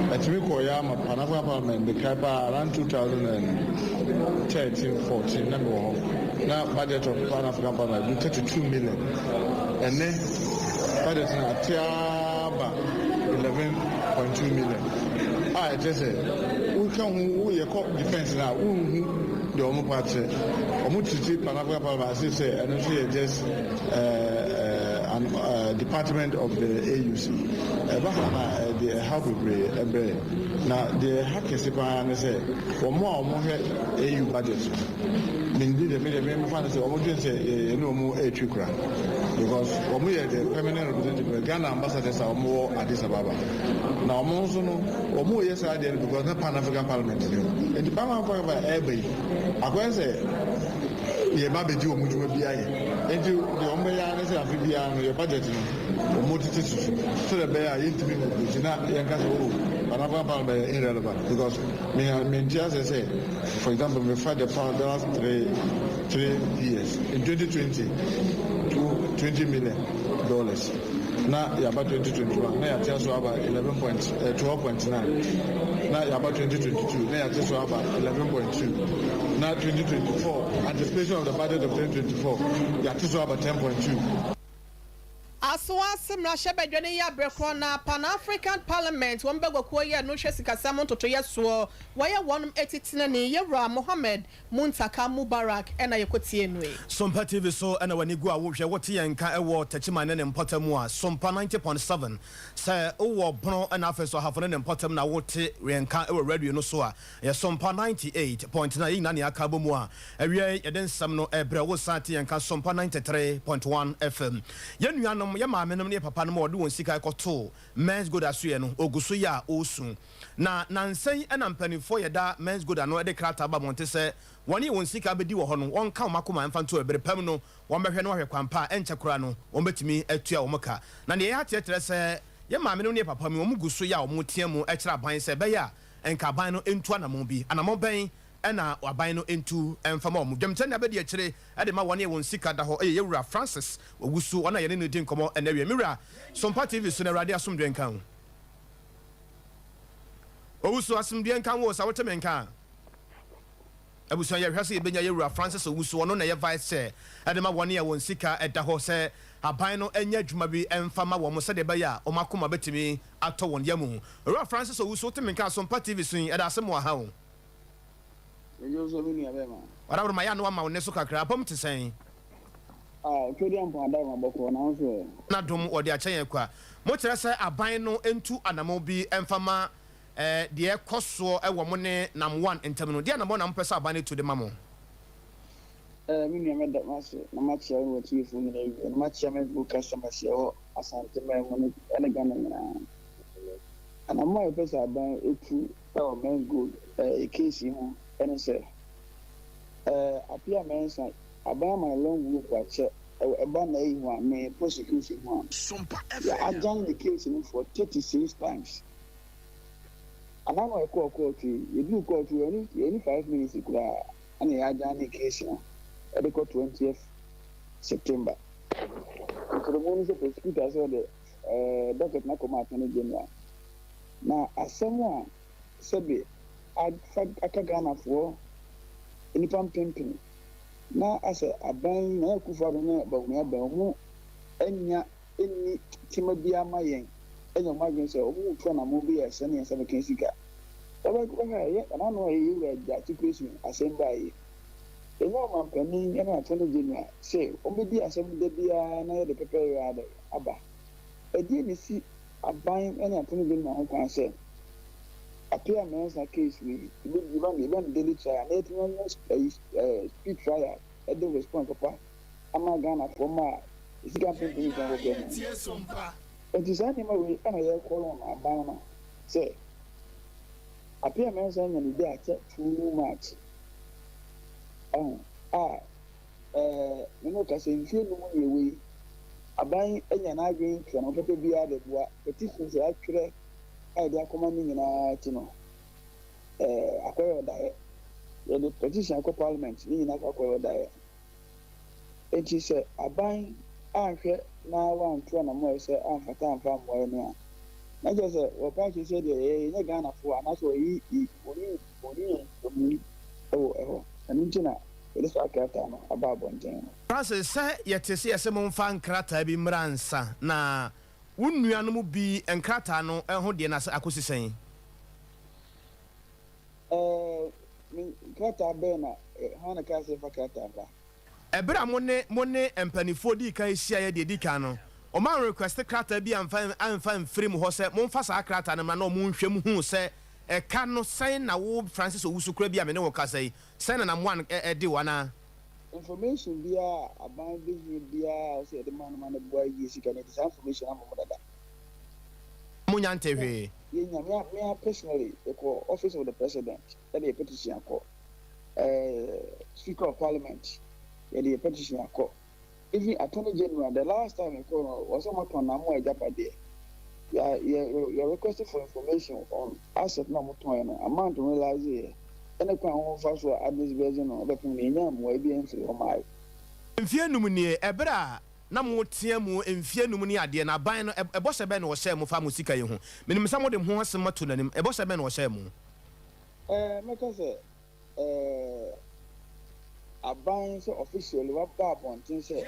Ɛtumi kɔɔ yɛ ama Pan African Parliament mekae paa around 2013 14 na mewɔ hɔ na budget of Pan African Parliament du 32 million. Ɛnɛ budget no ate ara ba 11.2 million a ɛkyerɛ sɛ woka ho woyɛ kɔ defence no a wonhu deɛ ɔmo pa akyerɛ. Ɔmo treat Pan African Parliament as if sɛ ɛno nso yɛ just an department of the AUC. Ɛba saa na ɛde ɛhaw bebree brɛ yɛn. Na deɛ ɛha kɛse pa ara ne sɛ wɔn a wɔhwɛ AU budget no, mendi deɛ me deɛ me mefa no sɛ wɔdwene sɛ yɛne wɔn retwi kora because wɔn yɛ the permanent representative Ghana ambassadors a wɔwɔ Addis Ababa. Na wɔn nso no wɔn reyɛ saa adeɛ no because na Pan African Parliament ni hɔ. Nti Pan African Parliament ɛreba yi akɔyɛ sɛ yɛba abɛgye wɔn dwuma bi ayɛ. Enti deɛ wɔbɛyɛ ara ne sɛ afe biara no yɛ budget no wɔtete so so sɛdeɛ ɛbɛyɛ a yɛntumi nkokurokyi na yɛnka sɛ oh Pan African Parliament yɛ irrelevant because me mente aseɛ sɛ for example mefa the the last three years in 2020 to $20 million na yɛaba 2021 na yɛate so aba 11 point, 12.9 na yɛaba 2022 na yɛate so aba 11.2 na 2024 anticipation of the budget of 2024 yɛate so aba 10.2. Asoase mmarahyɛbadwa no yi aberɛ korɔ na Pan African Parliament wɔn baguakuo yɛ no hwɛ sikasɛm ntotoyɛ soɔ wɔyɛ wɔn titenani Yɛwura Mohammed Muntaka Mubarak ɛna yɛkɔtie no yi. Sompa TV so na w'ani gu a wohwɛ, wote yɛn nka wɔ Techiman ne ne mpɔtam a, Sompa 90.7. Sɛ wowɔ Bono na afei nso Ahafo ne ne mpɔtam na wote yɛn nka wɔ radio no so a, ɛyɛ Sompa 98.9. Yɛn nyinaa na yɛaka abɔ mu a, awia yi yɛde nsɛm no rebrɛ wo. San te yɛn nka Sompa 93.1 FM. Yɛn nuanom, yɛn maamenom ne yɛn papanom a wɔde wɔn sika kɔtoo Menzgold asoɛe no, wɔgu so yɛ a wɔresu. Na nnansa yi na mpanimfoɔ yɛda Menzgold ano de krataa ba mmɔnten sɛ wɔne wɔn sika bɛdi wɔ hɔ no, wɔnka wɔn akoma mfa nto bere pa mu no, wɔbɛhwɛ na wɔahwɛ kwan pa a ɛnkyɛ koraa no wɔbɛtumi atua wɔn ka. Na deɛ ɛyɛ ateɛ kyerɛ sɛ yɛn maamenom ne yɛn papanom yi, wɔn gu so yɛ a wɔteɛ mu kyerɛ aban sɛ ɛbɛyɛ a nka aban no ntu anammɔn bi. Anammɔn bɛn na aban no ntu mfa ma wɔn? Dwamkyerɛ nea bɛdi akyire de ma wɔn a wɔn sika da hɔ yɛ Yɛwura Francis Owusu, ɔno a yɛne no redi nkɔmmɔ ɛnnɛ awia. Me wura, Sompa TV so no, Awurade asomdwoeɛ nka wo. Owusu, asomdwoeɛ nka wo o, sɛ wote me nka a. Abusua yɛhwɛ sɛ yɛbɛnya yɛwura Francis Owusu, ɔno na ɛyɛ Vice Chair de ma wɔn a wɔn sika da hɔ sɛ aban no nyɛ adwuma bi mfa ma wɔn sɛdeɛ ɛbɛyɛ a wɔn akoma bɛtumi atɔ wɔn yam. Owura Francis Owusu, wote me nka a, Sompa TV so yi, ɛda ase mmoa ha o. Megye wo so me nua bɛɛma. Ɔdaworo ma yɛ a na wama wo nne so kakra. Apam te sɛn? Ah, Twedeampɔn Adaworoma bɔkɔɔ, na wo nso ɛ? N'adom wɔde akyɛ yɛn kwa. Mokyerɛ sɛ aban no ntu anamɔn bi mfa ma deɛ ɛkɔ soɔ wɔ mo ne Nam One ntam no. Deɛ anamɔn na mopɛ sɛ aban no tu de ma mo? Eh, me nua mɛda mo ase na makyea wo ne w'atiefoɔ nyinaa awie na makyea me good customers yɛwɔ Asante man mu ne ɛne Ghana nyinaa. Anamɔn a yɛpɛ sɛ aban tu wɔ Men's Gold eh, case yi ho ne sɛ, eh, Appiah Mensah Aban ama no long rope akyɛ ɛwɔ ɛba n'ayi ho a ne prosecution ho a yɛ adjan ne case no for 36 times anaa na ɔkɔɔ court yi yɛduru court yi yɛni yɛni 5 minutes koraa ɛna yɛ adjan ne case no ɛde kɔ 20th September nkyerɛmu no sɛ prosecutor sɛ ɔde ɛɛ docket no akɔma attorney general na asɛm a sɛbe afa aka Ghanafoɔ nnipa mpempem na asɛ aban yi Nana Akufo Addo ne Bawumia aban wɔn nnya nni tema biara ma yɛn anya wɔn adwene sɛ wɔn retu anamɔn bi a ɛsɛ ne yɛn nsa bɛka sika. Wɔbɛhwɛ a ɛyɛ ɛna ano a ɛyɛ Yɛwura Gyakye Quayson asɛm baeɛ yi. Yɛnya ɔmanpanin ne Attorney General sɛ wɔbɛdi asɛm no da biara na yɛde pɛpɛyɛ ara aba. Ɛdeɛn na ɛsi aban ne Attorney General ho kwan sɛ Appiah Mensah case wei yɛbɛdi yɛbɛma no yɛbɛma no daily trial na yɛatumi anya ayi ɛɛ speed trial ɛde response papa ama Ghanafoɔ ma a sika mpempem nka nkɔkɔ mu. Nti saa nneɛma wei ɛna yɛrekɔ on aban no sɛ Appiah Mensah anya ne day akyɛ too much ɛho a ɛɛ me ne wo kasa yi mfie num ne ɛwɔ yi aban anya n'adwene ntua no papa biara de boa petitions a yɛatwerɛ a yɛde akɔma no nyinaa akyi no, eh, akɔyɛ ɔdaeɛ. Yɛde petition akɔ parliament, ne nyinaa akɔ akɔyɛ ɔdaeɛ. Enti sɛ aban anhwɛ na wantu anamɔ a ɛsɛ amfata amfa ammoa yɛn a, na kyerɛ sɛ wɔpa akyerɛ sɛ deɛ yɛyɛ yɛnyɛ Ghanafoɔ anaasɛ wɔyi wɔyi wɔyi yɛn amu wɔ ɛhɔ. Ɛno nti na yɛde saa krataa no aba abɔnten no. Francis, sɛ yɛte sɛ yɛse momfa nkrataa bi mmra ansa na Wo nuanom bi nkrataa no ho deɛ no ase akosi sɛn? Ɛɛ, me nkrataa bɛn na hwan na ɛkaa sɛ yɛmfa krataa mmra? Ɛberɛ a mo ne mo ne mpaninfoɔ dii kan hyiaeɛ deɛ ɛdi kan no, wɔn anrequest krataa bi amfa amfa amfiri mo hɔ sɛ momfa saa krataa no mmra na wɔn nhwɛ mu hu sɛ ɛka no sɛn na wo Francis Owusu koraa bi a me ne wo kasa yi, sɛn na na moan de wo anaa? Information biara a aban behia biara a ɔsɛ yɛde ma no ma no boa yie sika no yɛde saa information no ama mo dada. Mo nya ntee hwee. Yɛnya, me a me ara personally yɛkɔ office of the president ɛde yɛ petition akɔ, ɛɛ speaker of parliament yɛde yɛ petition akɔ. Even attorney general the last time me kɔɔ no wɔsɛ ɔmo atɔn Namoa agyapadeɛ yɛ yɛ yɛ request for information on asset na ɔmo tɔn yɛ no amount ɔmo realize yɛ ɛne kwan a ɔmo fa so a adisburse no ɛbɛpem no yɛnyaa mmuae bi ɛnfiri hɔ maae. Mfeɛ num nie, ɛberɛ a na motea mu mfeɛ num ne adeɛ no, aban no, bɔhyɛ bɛn na ɔhyɛɛ mo faa mo sika yi ho? Menim sɛ mode mo ho asɛm ato n'anim, bɔhyɛ bɛn na ɔhyɛɛ mo? Ɛɛ, mɛka sɛ eh, aban sɛ officially waba abɔnten sɛ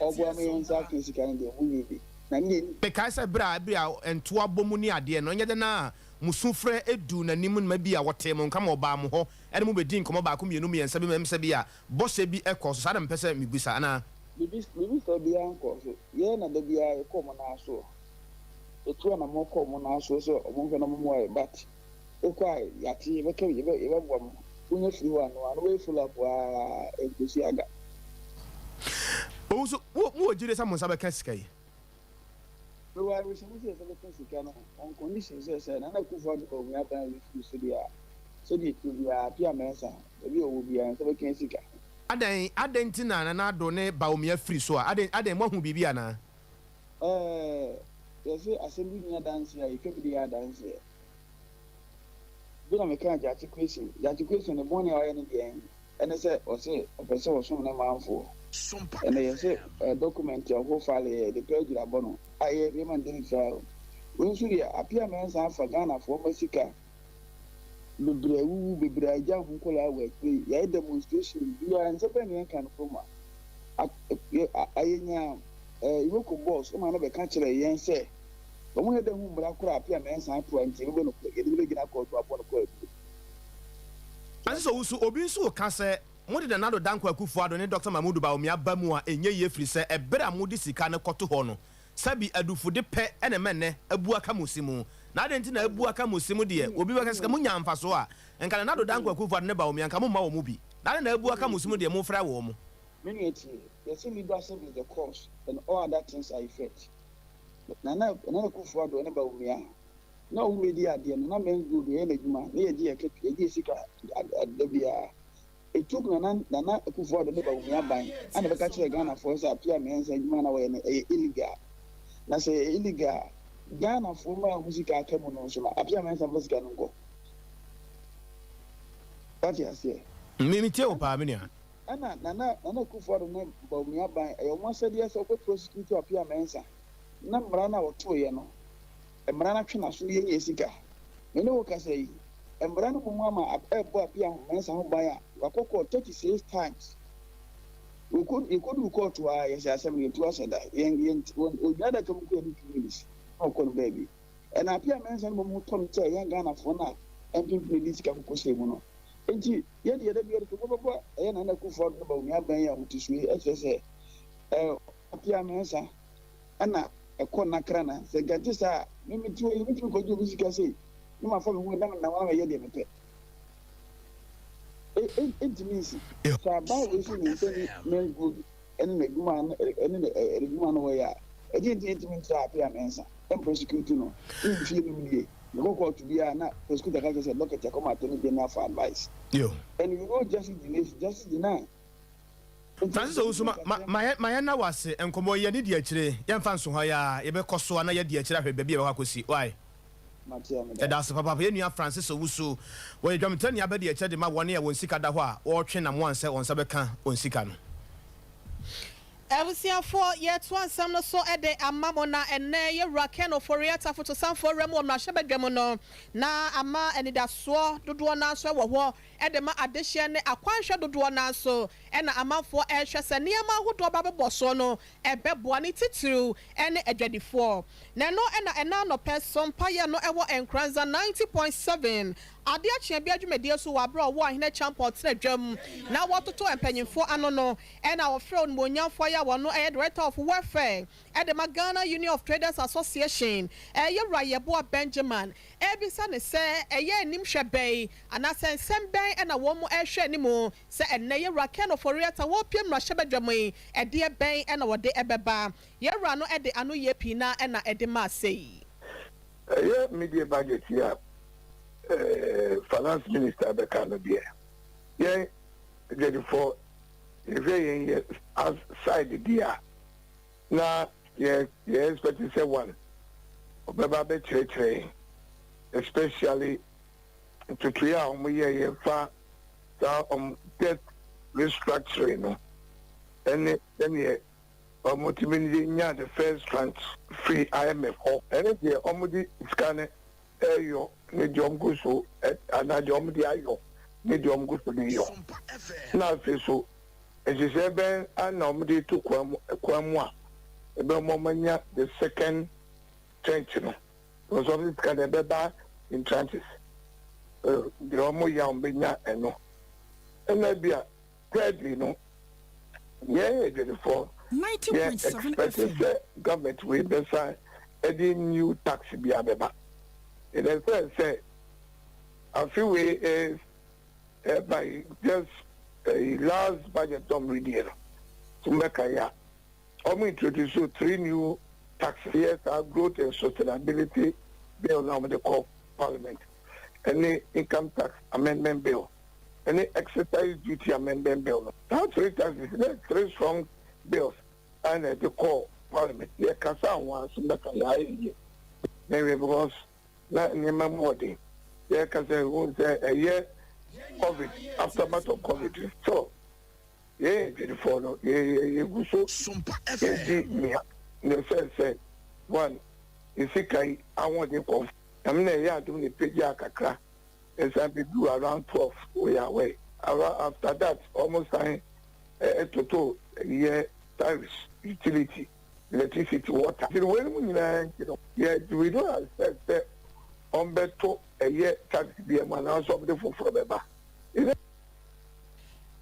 ɔboa ma yɛn nsa aka sika no deɛ, ɔmo nyɛ bi. Na ne deɛ. Mekae sɛ berɛ a ebia ntoa bɔ mu ne adeɛ no, ɛnyɛ dɛn ara a mo sufrɛ duu n'anim ma bi a ɔtee mo nka ma ɔbaa mo hɔ ne mo bɛdii nkɔmmɔ baako mmienu mmiɛnsa bi ma ɛm sɛ bi a bɔhyɛ bi kɔɔ so. Saa na mepɛ sɛ mebisa, anaa? Biribi, biribi saa biara nkɔɔ so. Yɛn na da biara yɛkɔ wɔn nan soɔ. Yɛtu anammɔn kɔ wɔn nan soɔ sɛ wɔnhwɛ na wɔmmoa yɛn, but. Wokɔ a yɛate yɛbɛka yɛbɛ yɛbɛboa mo wonya firi hɔ a no ano bɛyɛ full up aa ɛnkɔsi aga. Owu so wo mo wɔ gyidie sɛ mo nsa bɛka sika yi? Mewɔ awerɛhyɛmu sɛ yɛnsa bɛka sika no on condition sɛ sɛ Nana Akufo Addo Bawumia aban wei firi so deɛ a sɛdeɛ ɛteɛ biara Appiah Mensah baabi a ɔwɔ biara yɛnsa bɛka sika. Adɛn adɛn nti na Nana Addo ne Bawumia firi so a adɛn adɛn moahu biribi anaa? Ɛɛ yɛse asɛm bi nni adanseɛ a yɛtwa bi de yɛ adanseɛ. Bi na mekaa Gyakye Quayson. Gyakye Quayson ne bɔne a ɔayɛ ne deɛn? Ɛne sɛ ɔse ɔpɛ sɛ ɔsom ne manfoɔ. Ɛnɛ yɛse eh, document a ɔkɔ file yɛ yɛde perjury abɔ no a yɛ yɛma no daily trial. Wei nso deɛ Appiah Mensah afa Ghanafoɔ mma sika. Bebree awuwu, bebree agya wɔn nkwadaa wɔ akyire. Yɛayɛ demonstration biara, nsɛm bɛn na yɛnka no kurom a? Yɛnya Iroko boss ma no bɛka kyerɛɛ yɛn sɛ wɔn yɛ dɛ hu mmara koraa apia mɛnsa ato a nti yɛbɛbɔ no yɛde no bɛgyina kɔɔto abɔ no kɔ aduro. Francis Owusu, obi nso reka sɛ mode Nana Addo Dankwa Akufo-Addo ne Dɔkta Mahmood Bawumia ba mu a ɛnyɛ yie firi sɛ ɛberɛ a mode sika no kɔto hɔ no sɛbi adufode pɛ na ɛma nnɛ abu aka mo se mu. Na adɛn nti na abu aka mo se mu deɛ obi bɛka sɛ monyaa mfasoɔ a nka Nana Addo Dankwa Akufo-Addo ne Bawumia nka momma wɔn bi. Na adɛn na abu aka mo se mu deɛ mofrɛ wɔn. Me nua tie, yɛse leadership is the cause and all other things are effect. Nana Nana Akufo-Addo ne Bawumia na wɔn bɛdi adeɛ no na Menzgold yɛ n'adwuma na yɛgye yɛ yɛgye yɛ sika da biara. It took Nana Nana Akufo-Addo ne Bawumia ban ana bɛka kyerɛ Ghanafoɔ sɛ Appiah Mensah adwuma na wɔyɛ no ɛyɛ illegal. Na sɛ ɛyɛ illegal a, Ghanafoɔ mmaa a wɔn sika aka mu no nso no Appiah Mensah mfa sika no nkɔ. Wate aseɛ? Me metie wo paa me nua. Ɛna Nana Nana Akufo-Addo ne Bawumia ban ɛyɛ wɔn asɛdeɛ sɛ wɔbɛ prosecute Appiah Mensah na mmara no a wɔtoeɛ no mmara no atwe n'aso na yɛnya sika. Me ne wo kasa yi, mmara no mmom ama ɛrebɔ Appiah Mensah ho ban a wakɔ court 36 times. Wɔkɔ yɛkɔduu court hɔ ara yɛsɛ asɛm no yɛtu asɛ da. Yɛn yɛn wɔn ɔgyina adaka mu kɔ yɛde 2 minutes na ɔkɔ no baabi. Ɛna Appiah Mensah no mmom ho tɔ no sɛ yɛn Ghanafoɔ no a mpempem de sika kɔkɔ hyɛ mu no. Nti yɛde yɛda bi yɛde to bɛbɔ ɛyɛ Nana Akufo-Addo ne Bawumia abɛn yi a wɔte so yi ɛkyerɛ sɛ Appiah Mensah ɛna ɛkɔ nakra na sɛ nka nte saa a me mete hɔ yi metumi kɔgye obi sika sei na mafa me ho na menam na mɛyɛ deɛ mepɛ. Ɛntumi nsi. Sɛ aban wei so ne nsa ni Menzgold ɛne n'adwuma no ɛne n'adwuma no wɔyɛ a ɛdeɛ nti ɛntumi ntra Appiah Mensah ɛmprosecute no ne mfie num nie mekɔ court biara na prosecutor ka kyerɛ sɛ docket akɔma Attorney General for advice. Yo. And you know justice delays, justice deny. Francis Owusu, ma ma ma yɛn ma yɛn na wase nkɔmɔ yi yɛne di akyire yɛmfa nso hɔ ya yɛbɛkɔ so ana yɛdi akyire ahwɛ baabi a yɛbɛkɔ akɔsi why. Yɛda ase papaapa yɛn nua Francis Owusu wɔyɛ dwamtenani abɛdi akyire de ma wɔn a wɔn sika da hɔ a wɔretwe nam wɔn sɛ wɔn nsa bɛka wɔn sika no. Abusuafoɔ, yɛtoa nsɛm no so de ama mo na ɛnnɛ yɛwura Ken Ofori-Atta fotosanfoɔ wura mu wɔ mmarahyɛbadwa mu no na ama anidasoɔ dodoɔ no nso wɔ hɔ de ma adehyeɛ ne akwanhwɛ dodoɔ no nso ɛna amanfoɔ ɛrehwɛ sɛ nneɛma ahodoɔ ba bɛbɔ soɔ no ɛbɛboa ne titiriw ne adwadifoɔ. Na ɛno ɛna ɛna anɔpɛ so mpayɛ no ɛwɔ Nkoranza 90.7 adeɛ akyea bi adwumadie so wɔ aberɛ a ɔwɔ Ahene Champɔn tena dwam na wɔtoto mpanyinfoɔ ano no ɛna wɔfrɛ onimonyamfoɔ yi a wɔno ɛyɛ Director of Welfare ɛde ma Ghana Union of Traders Association, ɛyɛ Wura Yɛboa Benjamin, ɛbisa ne sɛ ɛyɛ anim hwɛ bɛn anaasɛ nsɛm bɛn ɛna wɔn mo ɛrehwɛ anim sɛ ɛnnɛ yɛwura Ken Ofori-Atta wɔrepie mmarahyɛbadwa mu yi, ɛdeɛ bɛn ɛna wɔde ɛbɛba. Yɛwura no ɛde ano yie pii na ɛna ɛde maa sei. Ɛyɛ mid-year budget yi a Finance Minister bɛka no deɛ, yɛn adwadifoɔ yɛhwɛ yɛn yɛ as side deɛ a na yɛ expect sɛ one ɔbɛba bɛkyerɛkyerɛ yɛn, especially ntotoeɛ a wɔyɛ yɛfa saa debt restructuring no ɛne sɛneɛ wɔtumi de nya the first tranche firi IMF hɔ, ɛne deɛ wɔde sika no ɛyɔ ne deɛ wɔn gu so anaa deɛ wɔn de ayɔ ne deɛ wɔn gu so de yɔ. Na afei so nhyehyɛ bɛn ana wɔn de to kwan mu a ɛbɛn wɔn anya the second tranche no, nso wɔn de sika no ɛbɛba in tranches, deɛ wɔn yɛ a wɔn bɛnya ɛno. Ɛna bi a thirdly no, yɛn adwadifoɔ yɛ expect sɛ government wei bɛsa ɛde new tax bi abɛba. Ɛdɛ sɛ afe wei ɛba yi, just last budget dɔm readie no so mbɛka yi a wɔn introduce three new taxes, yɛ saa Growth and Sustainability Bill na wɔn de kɔ Parliament, ɛne Income Tax Amendment Bill, ɛne Excise Duty Amendment Bill no. Saa three taxes ne three strong bills ɛna ɛde kɔ Parliament. Yɛ kasa ho aso mbɛka yɛ ayɛ yie na ɛwɛ because na nneɛma mu ɔden. Yɛ kasa ehu sɛ ɛyɛ COVID, aftermath of COVID, so yɛn adwadifoɔ no yɛ yɛgu so yɛdi nea na sɛ one esika yi ahoɔden kɔ nyame na ɛyɛ adum na epagya kakra. Ɛsan bɛduu around 12, woyɛ aware. Around after that wɔn san toto yɛ tariffs, utility, electricity, water. Nti no weinom nyinaa nti no yɛ we don't expect sɛ wɔn bɛto ɛyɛ tax biara mu anaasɛ wɔn de foforɔ bɛba.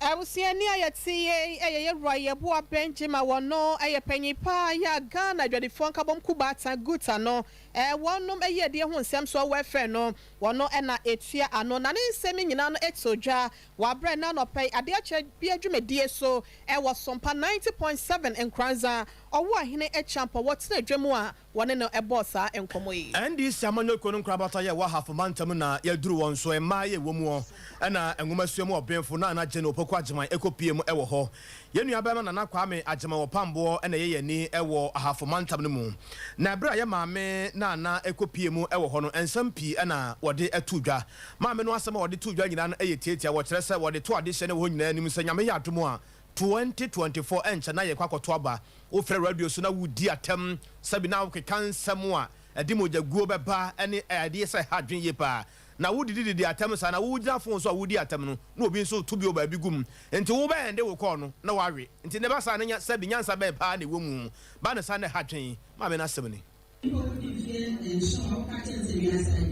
Abusuani a yɛte yei yɛ Yɛwura Yeboah Benjamin a wɔno yɛ panyin paa yɛ a Ghana adwadifoɔ nkabom kuo baatan GUTA no wɔnom yiedie ho nsɛm soɔ welfare no wɔno na ɛtua ano na ne nsɛm yi nyinaa no too dwa wɔ aberɛ na anɔpa yi adeɛ kyɛ bia dwumadie so wɔ Sompa 90.7 Nkoranza Ɔwoahene Acheampong wɔtena dwa mu a wɔne no bɔɔ saa nkɔmmɔ yi. NDC amanyɔkuo no nkorabata yɛ wɔ Ahafo mantam na yɛaduru wɔn so, mmaa yɛ wɔ muɔ ɛna nwomasua mu ɔbenfo Nana Jane Opoku Agyeman ɛkɔpie mu ɛwɔ hɔ. Yɛn nua barima Nana Kwame Agyeman Ɔpamboɔ ɛna ɛyɛ yɛn ani ɛwɔ Ahafo mantam no mu. Na ɛberɛ a yɛ maame Nana ɛkɔpie mu ɛwɔ hɔ no nsɛm pii ɛna wɔde ɛtoo dwa. Maame no asɛm a ɔde too dwa nyinaa no ɛyɛ tiatia, wɔkyerɛ sɛ wɔde to adehyeɛ no wɔ hɔ nyinaa anim sɛ Nyame yɛ adom a 2024 ɛnkyɛ na yɛkɔ akɔto aba. Wofrɛ radio so na wodi atɛm sɛbi na wokeka nsɛm a ɛde mogyaguo bɛba ne adeɛ sɛ ɛha adwene yie paa. Na wodidididi atɛm saa na wogyina phone so a wodi atɛm no na obi nso reto bi wɔ baabi gu mu. Nti wobɛ ɛnde wo call no na wawe. Nti ne ba saa no nya sɛbi nyansa bɛn paa na ɛwɔ mu. Ba no saa na ɛha adwene. Maame no asɛm ni. Mpo wodi mfeɛ nson a woka kyerɛ no sɛ wiase ayɛ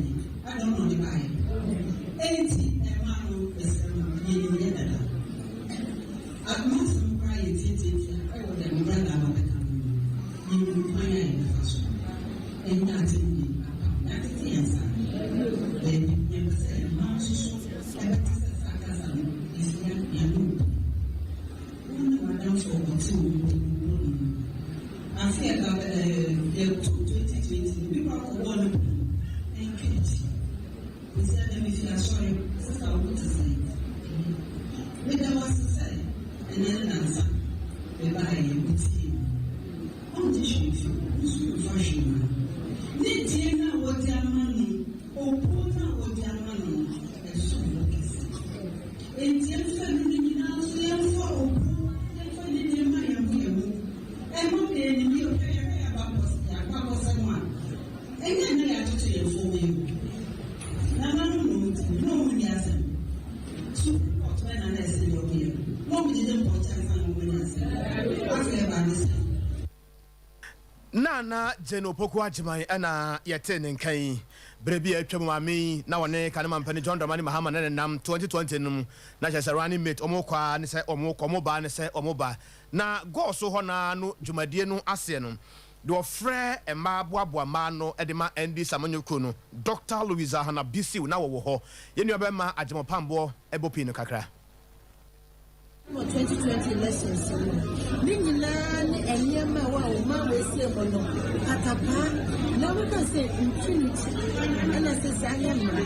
adɛn na ɔde baeɛ? Enti ɛmma no mesrɛ mo yɛnim yɛ dada. M'asɛm koraa yɛ tiatiatia ɛwɔ deɛ me brada aba bɛka no ho. Yɛnim kwan a yɛbɛfa so anya atemmuo apa. Yɛatete yɛn saa. Daabi, yɛmpɛ sɛ mmaa nso so ɛbɛte sɛ saa kasa no ɛfia yɛn ano mpo. Wo ne w'adamfo ɔte wo ho wɔ ne mu. Afe a ɛba ɛɛ yɛto 2020 no, bi kɔ akɔbɔɔ ne pon nka akyi. Kwesi ada mefi asɔre, sista wo ho te sɛn? Meda wo ase sɛ ɛnɛ nnansa mebaeɛ wotiee me. Ɔngye hwee mfi wo, wo nso womfa hwee mma no. Ne deɛ no a wɔde ama no, obuo no a wɔde ama no no, ɛsom bo kɛse. Enti yɛmfa ɛno no nyinaa nso yɛmfa obuo, yɛmfa anidie mma yɛn ho yɛn ho. Ɛno na yɛnim yɛ hwɛ yɛhwɛ yɛn abakɔsɛm a, ɛnyɛ nnɛ yɛatoto yɛn fam yi o. Nananom na wɔn tumi, na wɔn nni asɛm. Supreme Court bɛn na na ɛsen deɛ wɔyɛ no? Na wɔn gyegye mpɔnkye ansa na wɔn anya asɛm. Afei ɛbaa ne sɛn? Nana Jane Opoku Agyemang na yɛtee ne nka yi. Berɛ bi a atwam maame yi na ɔne kane mampanin John Dramani Mahama na nenam 2020 no mu. Na kyerɛ sɛ running mate, wɔn kɔ ara ne sɛ wɔn kɔ, wɔn ba ara ne sɛ wɔn ba. Na gɔɔ so hɔ no ara no dwumadie no aseɛ no, deɛ ɔfrɛ mmaa boaboa mmaa ano de ma NDC amanyɔkuo no, Dɔkta Louisa Hannah Bisiw na wɔwɔ hɔ. Yɛn nuabarima Agyemang Pamboɔ bɔ pii no kakra. Wɔ 2020 elections no mu, ne nyinaa ne nneɛma a ɛwɔ a wɔn a wɔasie mu no patapaa na wɔka sɛ impunity ɛna sɛ saa yɛ mmara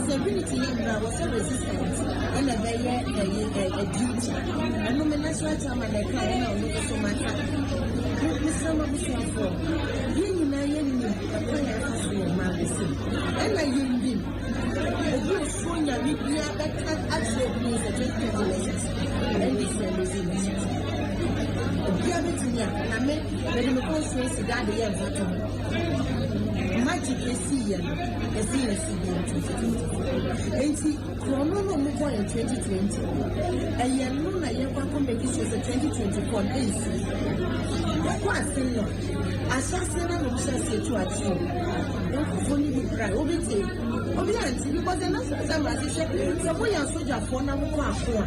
sɛ impunity yɛ mmara wɔ sɛ resistance ɛna ɛbɛyɛ ɛyɛ ɛyɛ duty ɛno me national chairman na ɛka ɛna ɔno nso maka mesrɛ ma busuafoɔ yɛn nyinaa yɛnim ɛkwan a ɛfa so wɔ ɔman bɛsi ɛna yɛnim Obi osuro Nyame biara bɛka akyerɛ obi ne sɛ 2020 elections NDC and those elections. Obiara bɛtumi a na me mede me constituency daa de yɛ mfato ho. Magic esi yɛ no ɛsi yɛn si bi 2024. Enti korɔno no ɔmo bɔ yɛn 2020 ɛyɛ no na yɛkɔ akɔ make sure sɛ 2024 no ɛnsi. Yɛkɔ ase no ahyɛaseɛ no na ɔmo hyɛ aseɛ tu akyerɛ nkurɔfoɔ no bi kra obi te obi ante because the national assembly ahyehyɛ sɛ moyɛ asogyafoɔ na mokɔ ako a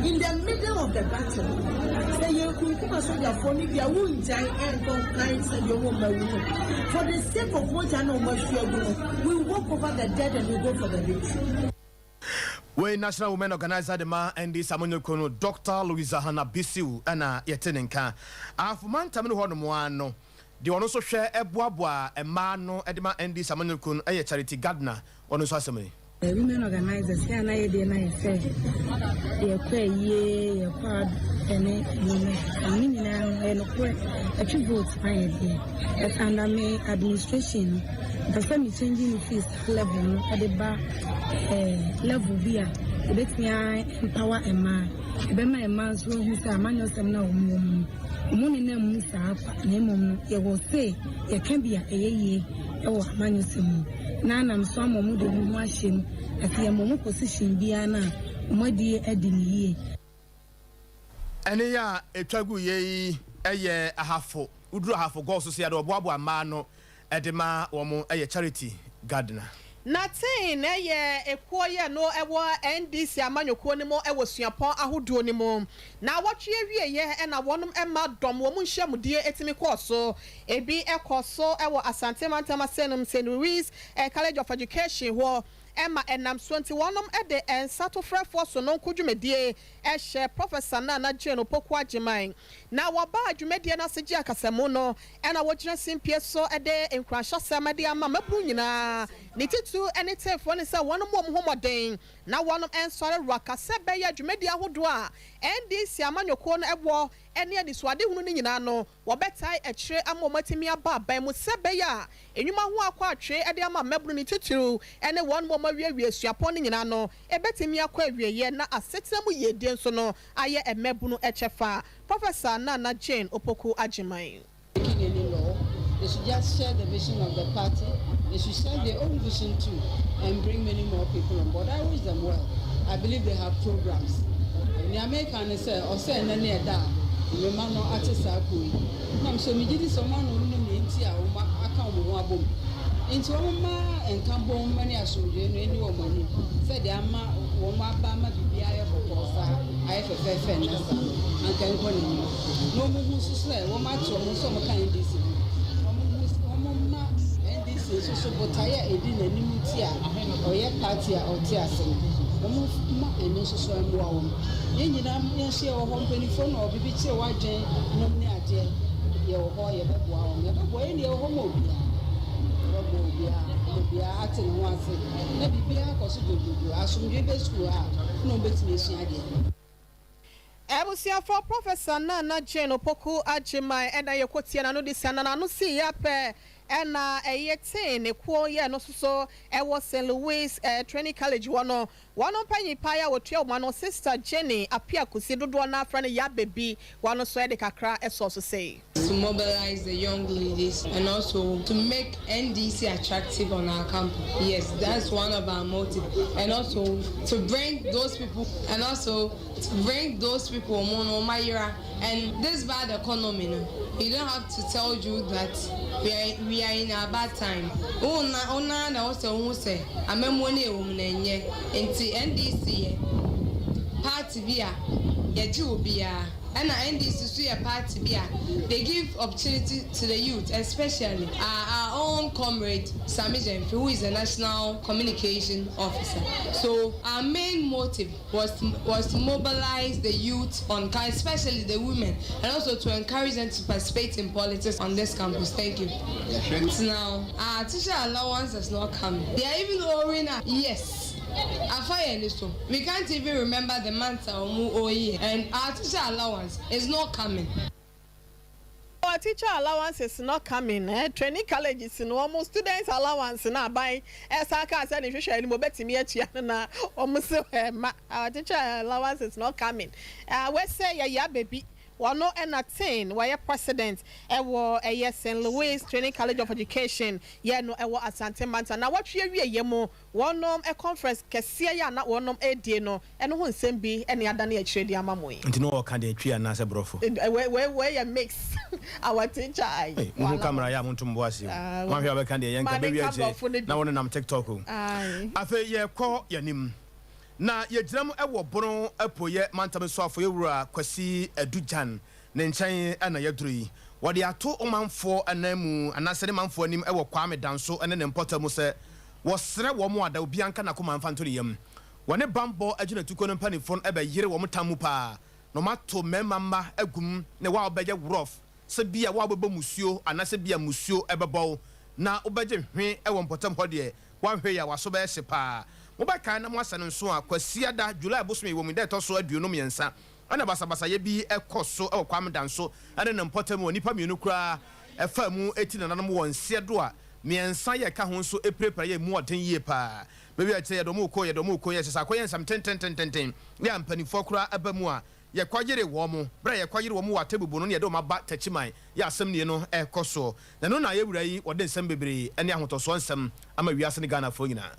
in the middle of the battle sɛ yɛkunkum asogyafoɔ no bi a wongyae ɛnkɔ nkan sɛ deɛ ɔmo mma wu no for the sake of mogya na ɔmo ahwie agu no we walk over the dead and we go for the victory. Wei National Women Organiser de ma NDC amanyɔkuo no Dɔkta Louisa Hannah Bisiw na yɛte ne nka. Ahafo mantam no hɔnom ara no, deɛ ɔno nso hwɛ boaboa mmaa ano de ma NDC amanyɔkuo no yɛ Charity Gardner, ɔno nso asɛm ni. Women Organisers yɛ a na yɛdeɛ no ayɛ sɛ yɛkɔ ayie, yɛkɔ ad ɛne nneɛma ɛkeka ne nyinaa no ɛyɛ nokorɛ ɛtwe vote ma yɛ deɛ but under me administration no mpɛ sɛ me change no fii level no de ba level bi a ebetumi a empower mmaa. Ɛbɛma mmaa nso ahu sɛ amanyɔsɛm no a wɔn wɔ mu no, wɔn nenam mu saa kwa, na mmom no yɛwɔ say, yɛka bi a ɛyɛ yie wɔ amanyɔsɛm mu. Na anam so ama wɔn de wɔn ho ahyɛ mu. Na sɛ yɛma wɔn position biara no a, wɔn adie adi no yie. Ɛnne yi a ɛtwa gu yɛ yi yɛ Ahafo. Woduru Ahafo Golf so sei a, deɛ wɔboaboa mmaa ano de ma wɔn yɛ Charity Gardner. Natin yɛ ekuo yɛ no wɔ NDC amanyɔkuo no mu wɔ suapɔn ahodoɔ no mu. Naawɔtwe awieɛ na wɔnom mma dɔm wɔn nhyiamudie tumi kɔɔ so. Ebi kɔɔ so wɔ Asante mantam asenom St. Louis College of Education hɔ ma ɛnam so nti wɔnom de nsa to frɛfoɔ sononko dwumadie hyɛɛ Professor Nana Jane Opoku Agyemang. Na wɔbaa dwumadie no ase gyee akasamu no na wɔgyina simpie so de nkuranhyɛsɛm de ama mmabunu nyinaa, ne titiriw ne teefoɔ no sɛ wɔn mmɔ wɔn ho mmɔden na wɔn nsɔre raka sɛ ɛbɛyɛ dwumadie ahodoɔ a NDC amanyɔkuo no wɔ ne anisoadehunu no nyinaa no wɔbɛtae akyire ama wɔn atumi aba aban mu sɛ ɛbɛyɛ a nnwuma ho akɔ atwee de ama mmabunu no titiriw ne wɔn a wɔawiewie suapɔn no nyinaa no ɛbɛtumi akɔ awieɛ na asetena mu yiedie nso no ayɛ mmabunu kyɛfa. Professor Nana Jane Opoku Agyemang. Making any law, they should just share the vision of the party, they should share their own vision too and bring many more people on board. I wish them well. I believe they have programs. Nea meka ne sɛ ɔsɛ ɛnɛ ne ɛda a mmɛma no ate saa kuo yi. Nam so megye di sɛ ɔma no nim nea nti a wɔn aka wɔn ho abom. Nti wɔn ma nka bom ne asomdwoe no ani wɔn anim sɛdeɛ ama wɔn aba ama biribi ayɛ bɔkɔɔ saa ayɛ fɛfɛɛfɛ nnɛ saa no anka nkɔ n'anim. Na wɔn hu nso sɛ wɔn ate wɔn nso wɔn ka NDC ho. Wɔn hu wɔn ma NDC nso so botaeɛ a ɛdi n'anim ti a ɔyɛ party a ɔte ase no. Wɔn ma ɛno nso so mmoa wɔn. Yɛn nyinaa yɛn nso yɛwɔ hɔ mpanimfoɔ na ɔbibi kyerɛ w'adwen nom ne adeɛ yɛwɔ hɔ yɛbɛboa wɔn yɛbɛboa yɛn deɛ yɛwɔ hɔ ma obiara yɛbɛboa obiara obiara ate ne ho ase na biribiara akɔ so dwodwodwo asomdwe bɛ sukuu a na wɔn bɛtumi asua adeɛ. Abusuafoɔ Professor Nana Jane Opoku Agyemang ɛna yɛkɔtie n'ano de sia na n'ano sii yɛ pɛ ɛna ɛyɛ tee ne kuo yɛ no soso ɛwɔ St. Louis Training College hɔ no wɔn mpanyin paa a wɔtua wɔn ano Sister Jenny Appiah Kusi dodoɔ no afrɛ no Yabebi wɔn nso ɛde kakra ɛsɔɔ so sei. To mobilize the young ladies and also to make NDC attractive on our campus. Yes, that's one of our motive. And also to bring those people and also to bring those people ɔmo and this bad economy no, you don't have to tell you that we are in a bad time. Una una na also who say amemmo na ewo mu na enye. Nti NDC yɛ party bi a yɛgye obiara ɛna NDC so yɛ party bi a they give opportunity to the youth, especially our own comrade Sammy Gyamfi, who is the national communication officer. So our main motive was to mobilize the youth on, especially the women, and also to encourage them to participate in politics on this campus. Thank you. Now our teacher allowance has not come. They are even owing us. Yes. Afa so we can't even remember the month a owe, and our teacher allowance is not coming. Our teacher allowance is not coming. Training colleges no wɔn students allowance na aban ɛsan kaa sɛ ne hwehwɛ anim obetumi atua no na wɔn sɛ ɛma our teacher allowance is not coming. Wɔsɛ yɛyɛ abebi wɔn ɛna ten wɔyɛ president ɛwɔ ɛyɛ St. Louis Training College of Education yɛ no ɛwɔ Asante Manta na wɔtwe awie yɛ mu wɔn conference kɛseɛ yɛ a na wɔn ɛredie no ɛno ho nsɛm bi ɛne adane akyire de ama mo yi. Nti ne wɔka deɛ Twi anaasɛ borɔfo? Wei yɛ mix our teacher ayi. Muhu camera yɛ a montom bo ase o. Moahwɛ a wobɛka deɛ yɛnka bɛwie akyire na wo nenam TikTok o. Afei yɛkɔ yɛnim na yɛgyina mu ɛwɔ Bono Apuoyɛ mantam so afɔ yɛwura Kwasi Adugyan ne nkyɛn ɛna yɛduru yi. Wɔde ato ɔmanfoɔ anan mu anaasɛ ne manfoɔ anim ɛwɔ Kwame Danso ne ne mpɔta mu sɛ wɔsrɛ wɔn ada obi anka n'akoma mfa nto ne yam. Wɔne bambɔ agyinatukuo no mpanimfoɔ no ɛbɛyere wɔn tam mu paa na wɔato mmarima mma agum ne wa a wɔbɛyɛ worɔf sɛ bia wa wobɛbɔ musuo anaasɛ bia musuo ɛbɛbɔ wo na wobɛgye hwe ɛwɔ mpɔtam hɔ deɛ woahwɛ yi a waso bɛyɛ hye paa. Mobɛkae na moasɛ no nso a Kwasiada July bosome wɔ mu dɛ ɛtɔ so 23 ɛna basabasayɛ bi ɛkɔ so ɛwɔ Kwame Danso ɛne ne mpɔtam wɔ nnipa mmienu koraa ɛfa mu ɛti nananom wɔ nseɛ do a mmiɛnsa yɛ ka ho nso ɛpirapira yɛ mu ɔden yie paa baabi a kyerɛ yɛdɔm kɔ yɛdɔm kɔ yɛ sɛ akɔyɛ nsɛm tententententen yɛ a mpanimfoɔ koraa ɛba mu a. yɛkɔyere wɔn. Berɛ a yɛkɔyere wɔn wɔ Atebubu no na yɛde wɔn aba Takyiman yɛ asɛmnie no rekɔ soɔ. Na ɛno na yɛ wura yi wɔde nsɛm bebree ne ahotɔsoɔ nsɛm ama wiase ne Ghanafoɔ nyinaa.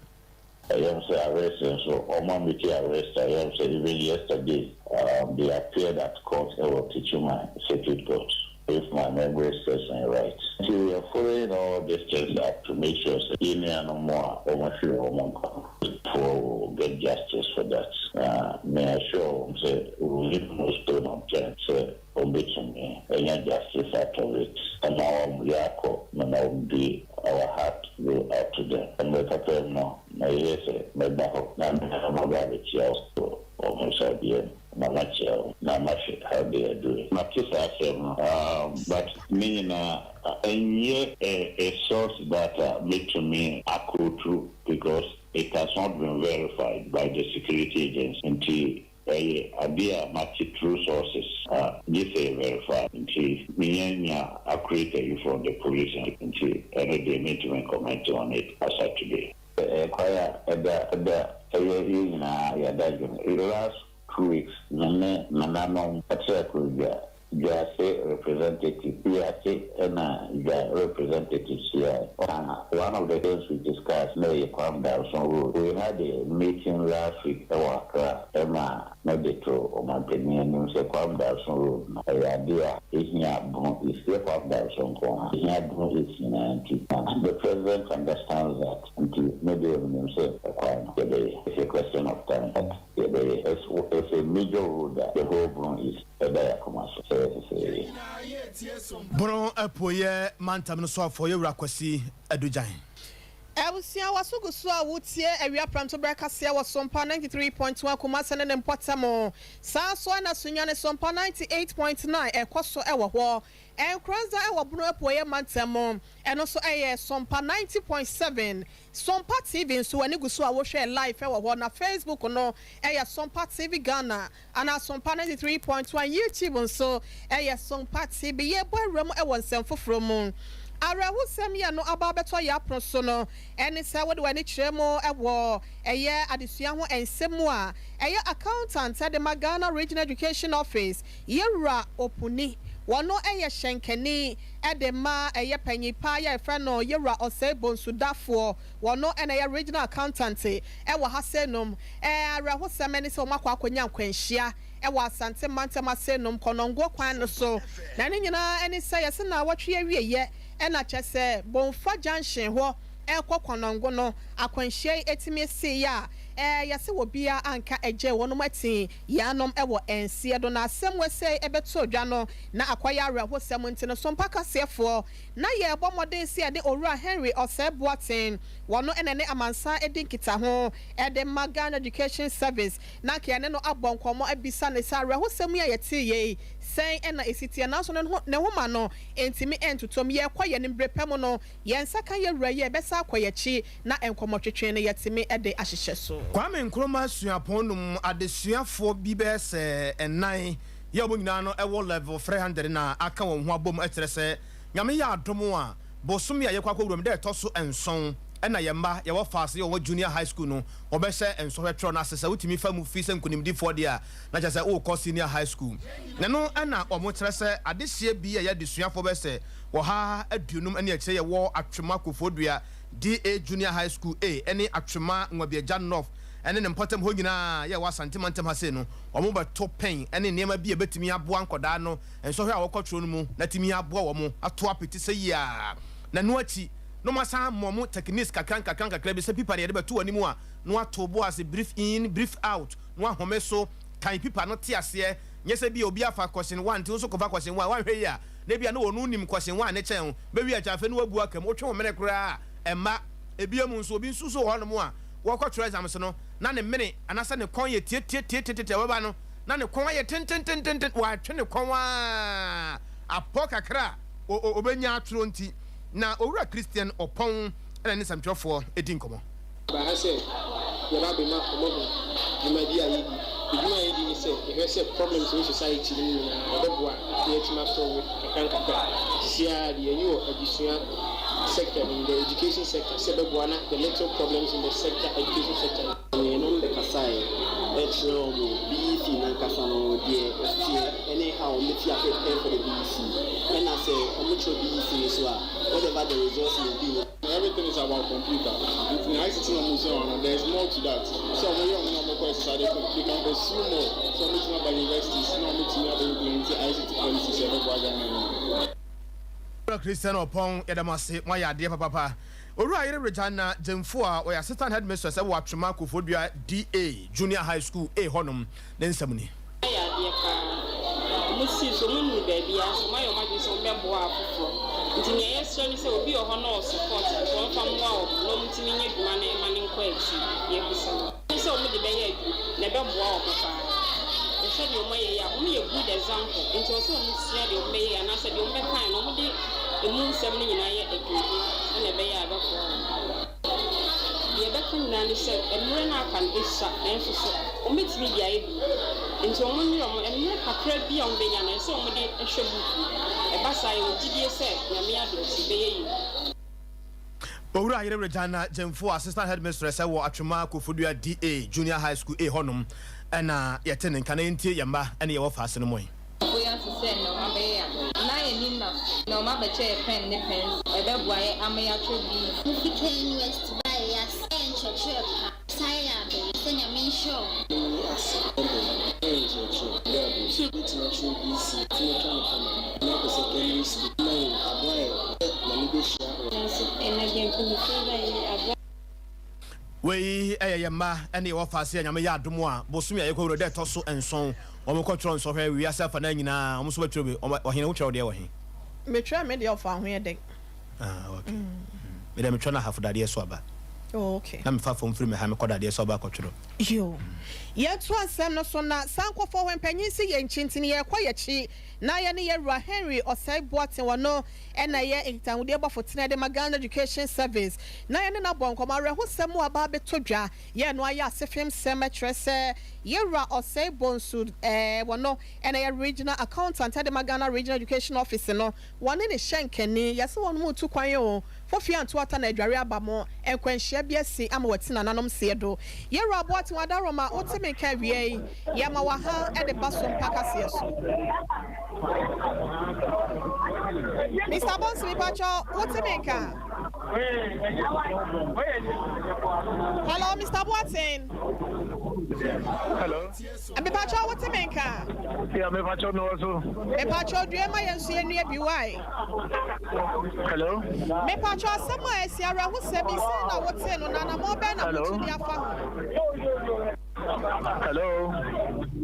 Ɛyam sɛ arrest nso wɔn a make arrest a ɛyam sɛ even yesterday um, they appeared at court ɛwɔ Techiman circuit court if my memory serves me right. Nti we are following all these things up to make sure sɛ yɛn nuanom a wɔn ahwere wɔn nkwa no foɔ will get justice for that. Na me assure wɔn sɛ we will leave no stone unturned sɛ wɔn bɛtumi anya justice out of it ama wɔn yɛakɔ na na wɔn de our heart go out to them. Mmerɛ kakra mu no na yɛyɛ sɛ mɛba hɔ na me ne wɔn aba abɛkyia wɔ wɔn nsa deɛ mu na makyia wɔn na mahwɛ how they are doing. Mate saa asɛm no um but ne nyinaa ɛnyɛ a source that a mɛtumi akootu because it has not been verified by the security agency nti Ɛyɛ adeɛ a mate through sources a gye sɛ yɛ verify nti menya nya accurate ayi from the police nti ɛno deɛ mentumi ncomment on it as at today. Ɛyɛ kwan a ɛda ɛda ɛyɛ yɛn nyinaa yɛadadwene. Last 2 weeks me ne nananom ɛtra Kurodua Dwase representative, Wiase na Dwa representatives hyiae. Na one of the things we discussed na ɛyɛ Kwame Danso Road. We had a meeting last week wɔ Accra ɛma me de to ɔmanpanin anim sɛ Kwame Danso Road no ɛyɛ adeɛ a ɛhia Bono East, yɛ Kwame Danso nko ara, ɛhia Bono East nyinaa nti na the president understands that nti me deɛ menim sɛ ɛkwan no yɛbɛyɛ. It's a question of time but yɛbɛyɛ. It's a major road a the whole Bono East ɛda yɛn akoma so sɛ ɛsɛ sɛ yɛyɛ. Bono Apueeɛ Mantam no soafoɔ Yɛwura Kwasi Adu-Gyan. Abusua, w'aso gu so a wotie Awia Prɛmtoberɛ kaseɛ wɔ Sompa 93.1 Kumasi ne ne mpɔtam. Saa nso na Sunyani Sompa 98.9 ɛkɔ so wɔ hɔ. Nkoranza wɔ Bono Apueeɛ Mantam, ɛno nso yɛ Sompa 90.7. Sompa TV nso w'ani gu so a wohwɛ live wɔ hɔ na Facebook no yɛ Sompa TV Ghana anaa Sompa 93.1. YouTube nso yɛ Sompa TV. Yɛrebɔ awura mu wɔ nsɛm foforɔ mu. Awerɛhosɛm yi a no aba abɛtɔ yɛn apono so no ne sɛ wode w'ani kyerɛ mu wɔ ɛyɛ adesua ho nsɛm mu a, ɛyɛ accountant de ma Ghana Regional Education Office, Yɛwura Opuni. Wɔno yɛ hyɛnkani de ma ɛyɛ panyin paa yi a yɛfrɛ no Yɛwura Osei Bonsu Dafoɔ. Wɔno na ɛyɛ Regional Accountant wɔ ha sei nom. Awerɛhosɛm ne sɛ wɔn akɔ akɔnya nkwanhyia wɔ Asante mantam ase nom Kɔnɔngoɔ kwan no so. Na ne nyinaa ne sɛ yɛse naawɔtwe awieɛ na kyerɛ sɛ Bomfa junction hɔ rekɔ Kɔnɔngo no akwanhyia yi tumi siiɛ a yɛse obiara anka ɛgyee wɔnom atii yɛanom wɔ nseɛ do. Na asɛm wei bɛtoo dwa no na akɔyɛ awerɛhosɛm nti no Sompa kaseɛfoɔ na yɛrebɔ mmɔden sɛ yɛde Owura Henry Osei Boateng, wɔno na ɛne amansan di nkitaho de ma Ghana Education Service, na anka yɛne no abɔ nkɔmmɔ abisa no sɛ awerɛhosɛm yi a yɛtee yei, sɛn na ɛsi teɛ? Nanso ne nhoma no ntumi ntotom. Yɛrekɔ yɛn anim, bere pa mu no, yɛn nsa ka yɛn wura yi a, yɛbɛsan akɔ yɛn akyi na nkɔmmɔtwetwe no yɛatumi de ahyehyɛ so. Kwame Nkrumah Suapɔn no mu adesuafoɔ bi bɛyɛ sɛ nnan yɛ wɔn nyinaa no wɔ level 300 na aka wɔn ho abom kyerɛ sɛ Nyame yɛ adom a bosome a yɛkɔ akɔwura mu da ɛtɔ so nson na yɛn mma yɛwɔ faase yɛ wɔwɔ junior high school no wɔbɛhyɛ nsɔhwɛ twerɛ no ase sɛ wotumi fa mu firi sɛ nkunimdifoɔ deɛ a na kyerɛ sɛ worekɔ senior high school na ɛno na wɔn kyerɛ sɛ adehyeɛ bi a ɛyɛ adesuafoɔ bɛyɛ sɛ 150 ne akyire yɛwɔ Atwema Kofoɔdua DA Junior High School A ne Atwema Nwabiagya North ne ne mpɔtam hɔ nyinaa yɛ wɔ Asante mantam ha sei no wɔn bɛto pɛn ne nneɛma bi a ɛbɛtumi aboa nkɔdaa no nsɔhwɛ a wɔkɔ twerɛ no mu na atumi aboa wɔn ato apete sɛ yie a na ɛno akyi na wɔasan ama wɔn techniques kakra nkakra nkakra bi sɛ pipa no yɛde bɛto w'anim a na wato bo ase breathe in breathe out na wahome so kan pipa no te aseɛ nyɛ sɛ bi a obi afa question one nti wo nso kɔfa question one wanhwɛ yie a na ebia na ɔno nim question one ne kyɛn wo bɛwie akyɛ afei na wabu aka mu wotwe wo mene koraa a ɛmma ebia mu nso obi nso so wɔ hɔnom a wɔkɔtwerɛ exams no na ne mene anaasɛ ne kɔn yɛ tiatiatiatiatia wɔba no na ne kɔn ayɛ tententententen watwe ne kɔn a apɔ kakra a ɔbɛnya atwerɛ nti na Owura Christian Ɔpɔn na ne nsɛmtwerɛfoɔ di nkɔmmɔ. Yɛba ha sɛ yɛba abɛma wɔn ahu dwumadi a yɛdi. Adwuma a yɛdi ne sɛ yɛhwɛ sɛ problems ɛwɔ society no mu nyinaa yɛbɛboa na yɛatumi asɔlve kakra nkakra. Sisi ara deɛ yɛn ani wɔ adesua sector no mu, the education sector, sɛ ɛbɛboa na the little problems in the sector, education sector no. Yɛne wɔn bɛkasaeɛ kyerɛɛ wɔn BEC. N'ankasa no deɛ ɛteɛ ɛne how wɔn bɛti a prepare for the BEC ɛna sɛ wɔn twerɛ BEC no so a whatever the results may be no. Everything is about computer nti na ICT na ɔmo sua wɔ no there is more to that sɛ ɔmo yɛ ɔmo na ɔmo kɔ exercise they can they can pursue more sɛ ɔmo tumi aba universities na ɔmo tumi abɛ implement ICT policies a ɛbɛboa Ghana nyinaa. Owura Christian Oppong, yɛda mo ase, moayɛ adeɛ papapa. Owura Yere Regina Gyamfo a ɔyɛ Assistant Headmistress wɔ Atwema Koforidua DA Junior High School A hɔnom ne nsɛm ni. Ayɛ adeɛ paa. Ɔmo sii so, ɔmo nnuru baabiara nso ɔmo ayɛ ɔmo adwene sɛ ɔmo bɛboa afoforɔ. Nti nea yɛsrɛ ne sɛ obi wɔ hɔ na ɔwɔ support a nka ɔmfa mmoa wɔn na ɔmo ntumi nyɛ adwuma no mma no nkɔ akyiri. Yɛbisa no sɛ ɔmo de bɛyɛ adwuma na ɛbɛboa wɔn paa. Yɛhwɛ deɛ ɔmo ayɛ yi a, ɔmo yɛ good example nti ɛwɔ sɛ ɔmo sua deɛ ɔmo bɛyɛ yi anaasɛ deɛ ɔmo bɛkae no ɔmo de emu nsɛm no nyinaa yɛ adwuma ɛna ɛbɛyɛ a ɛbɛboa wɔn. Deɛ ɛbɛka nyinaa ne sɛ mmerɛ no a aka no ɛsua nanso so wɔbɛtumi de ayɛ biribi. Nti wɔn nyere wɔn mmerɛ kakra bi a wɔbɛnya no ɛsɛ sɛ wɔde hwɛ book mu. Ɛba saa a yɛwɔ gyidie sɛ Nyame adom nti ɛbɛyɛ yie. Owura Yere Regina Gyamfo, Assistant Headmistress wɔ Atwema Koforidua DA Junior High School A hɔnom na yɛte ne nka na yɛntie yɛn mma ne yɛn wɔfaase no moe. Ɔbɔ yi ase sɛ nnɛ ɔma bɛyɛ yɛ adɔe. Na yɛn ani nna so. Na ɔma bɛkyɛ yɛ pɛn ne pɛnsil. Ɛbɛboa yɛ ama yɛatwerɛ bii. Mufi Kane West bae yi ase yɛ nkyerɛkyerɛ pa san yɛ adɔe sɛ Nyame nhyira wo. Menni ase mbom ɛyɛ nkyerɛkyerɛ dɛ aborɔfo betumi akyerɛw BC tumi atwa no kama na akɔ secondary school na yɛn aboa yɛn sɛ Nyame behyira wɔn. Nanso ɛnnɛ deɛ mpanyinfoɔ baeɛ yi aboa. Wei yɛ yɛn mma ne yɛn wɔfaase a Nyame yɛ adom a bosome a yɛkɔ wura da ɛtɔ so nson wɔn kɔ twerɛ nsɔhwɛ wiase afanaa nyinaa wɔn nso bɛtwerɛ bi wɔn ɔhene wo twerɛ wo deɛ wɔ he? Me twerɛ me deɛ ɔfa ho yɛ dɛn? Ah ok me deɛ me twerɛ no ahafo dadeɛ so aba. Oh ok. Na me fa fam firi me ha me kɔ dadeɛ so aba akɔ twerɛ. Yoo. Yɛto asɛm no so na san kɔ fɔ hɔ mpanyin se yɛn nkyi nti no yɛrekɔ yɛkyi na yɛne yɛwura Henry Osei Boateng ɔno na ɛyɛ nkitahodie bɔfo tena de ma Ghana Education Service na yɛne no abɔ nkɔmmɔ. Awerɛhosɛm a aba abɛtɔ dwa yɛ no ayɛ asefem sɛm kyerɛ sɛ Yɛwura Osei Bonsu wɔno na ɛyɛ Regional Accountant de ma Ghana Regional Education Office no, wɔne ne hyɛnkani yɛse wɔnom retu kwan o, Fofie anto ata na adware aba mo, nkwanhyia bi asi ama wati nananom seɛ do. Yɛwura Boateng Adaroma wote me nka awia yi, yɛma wo aha de ba so mpa kaseɛ so. Mister Bonsu mepakyɛw wote me nka? Hello Mister Boateng. Hello. Mepakyɛw wote me nka? Yeah, mepakyɛw mewɔ so. Mepakyɛw due ma yɛn nso yɛn nua bi why? Hello. Mepakyɛw asɛm a asi awerɛhosɛm yi sɛn na wotee no na anamɔn bɛn na Hello. motu de afa ho? Hello.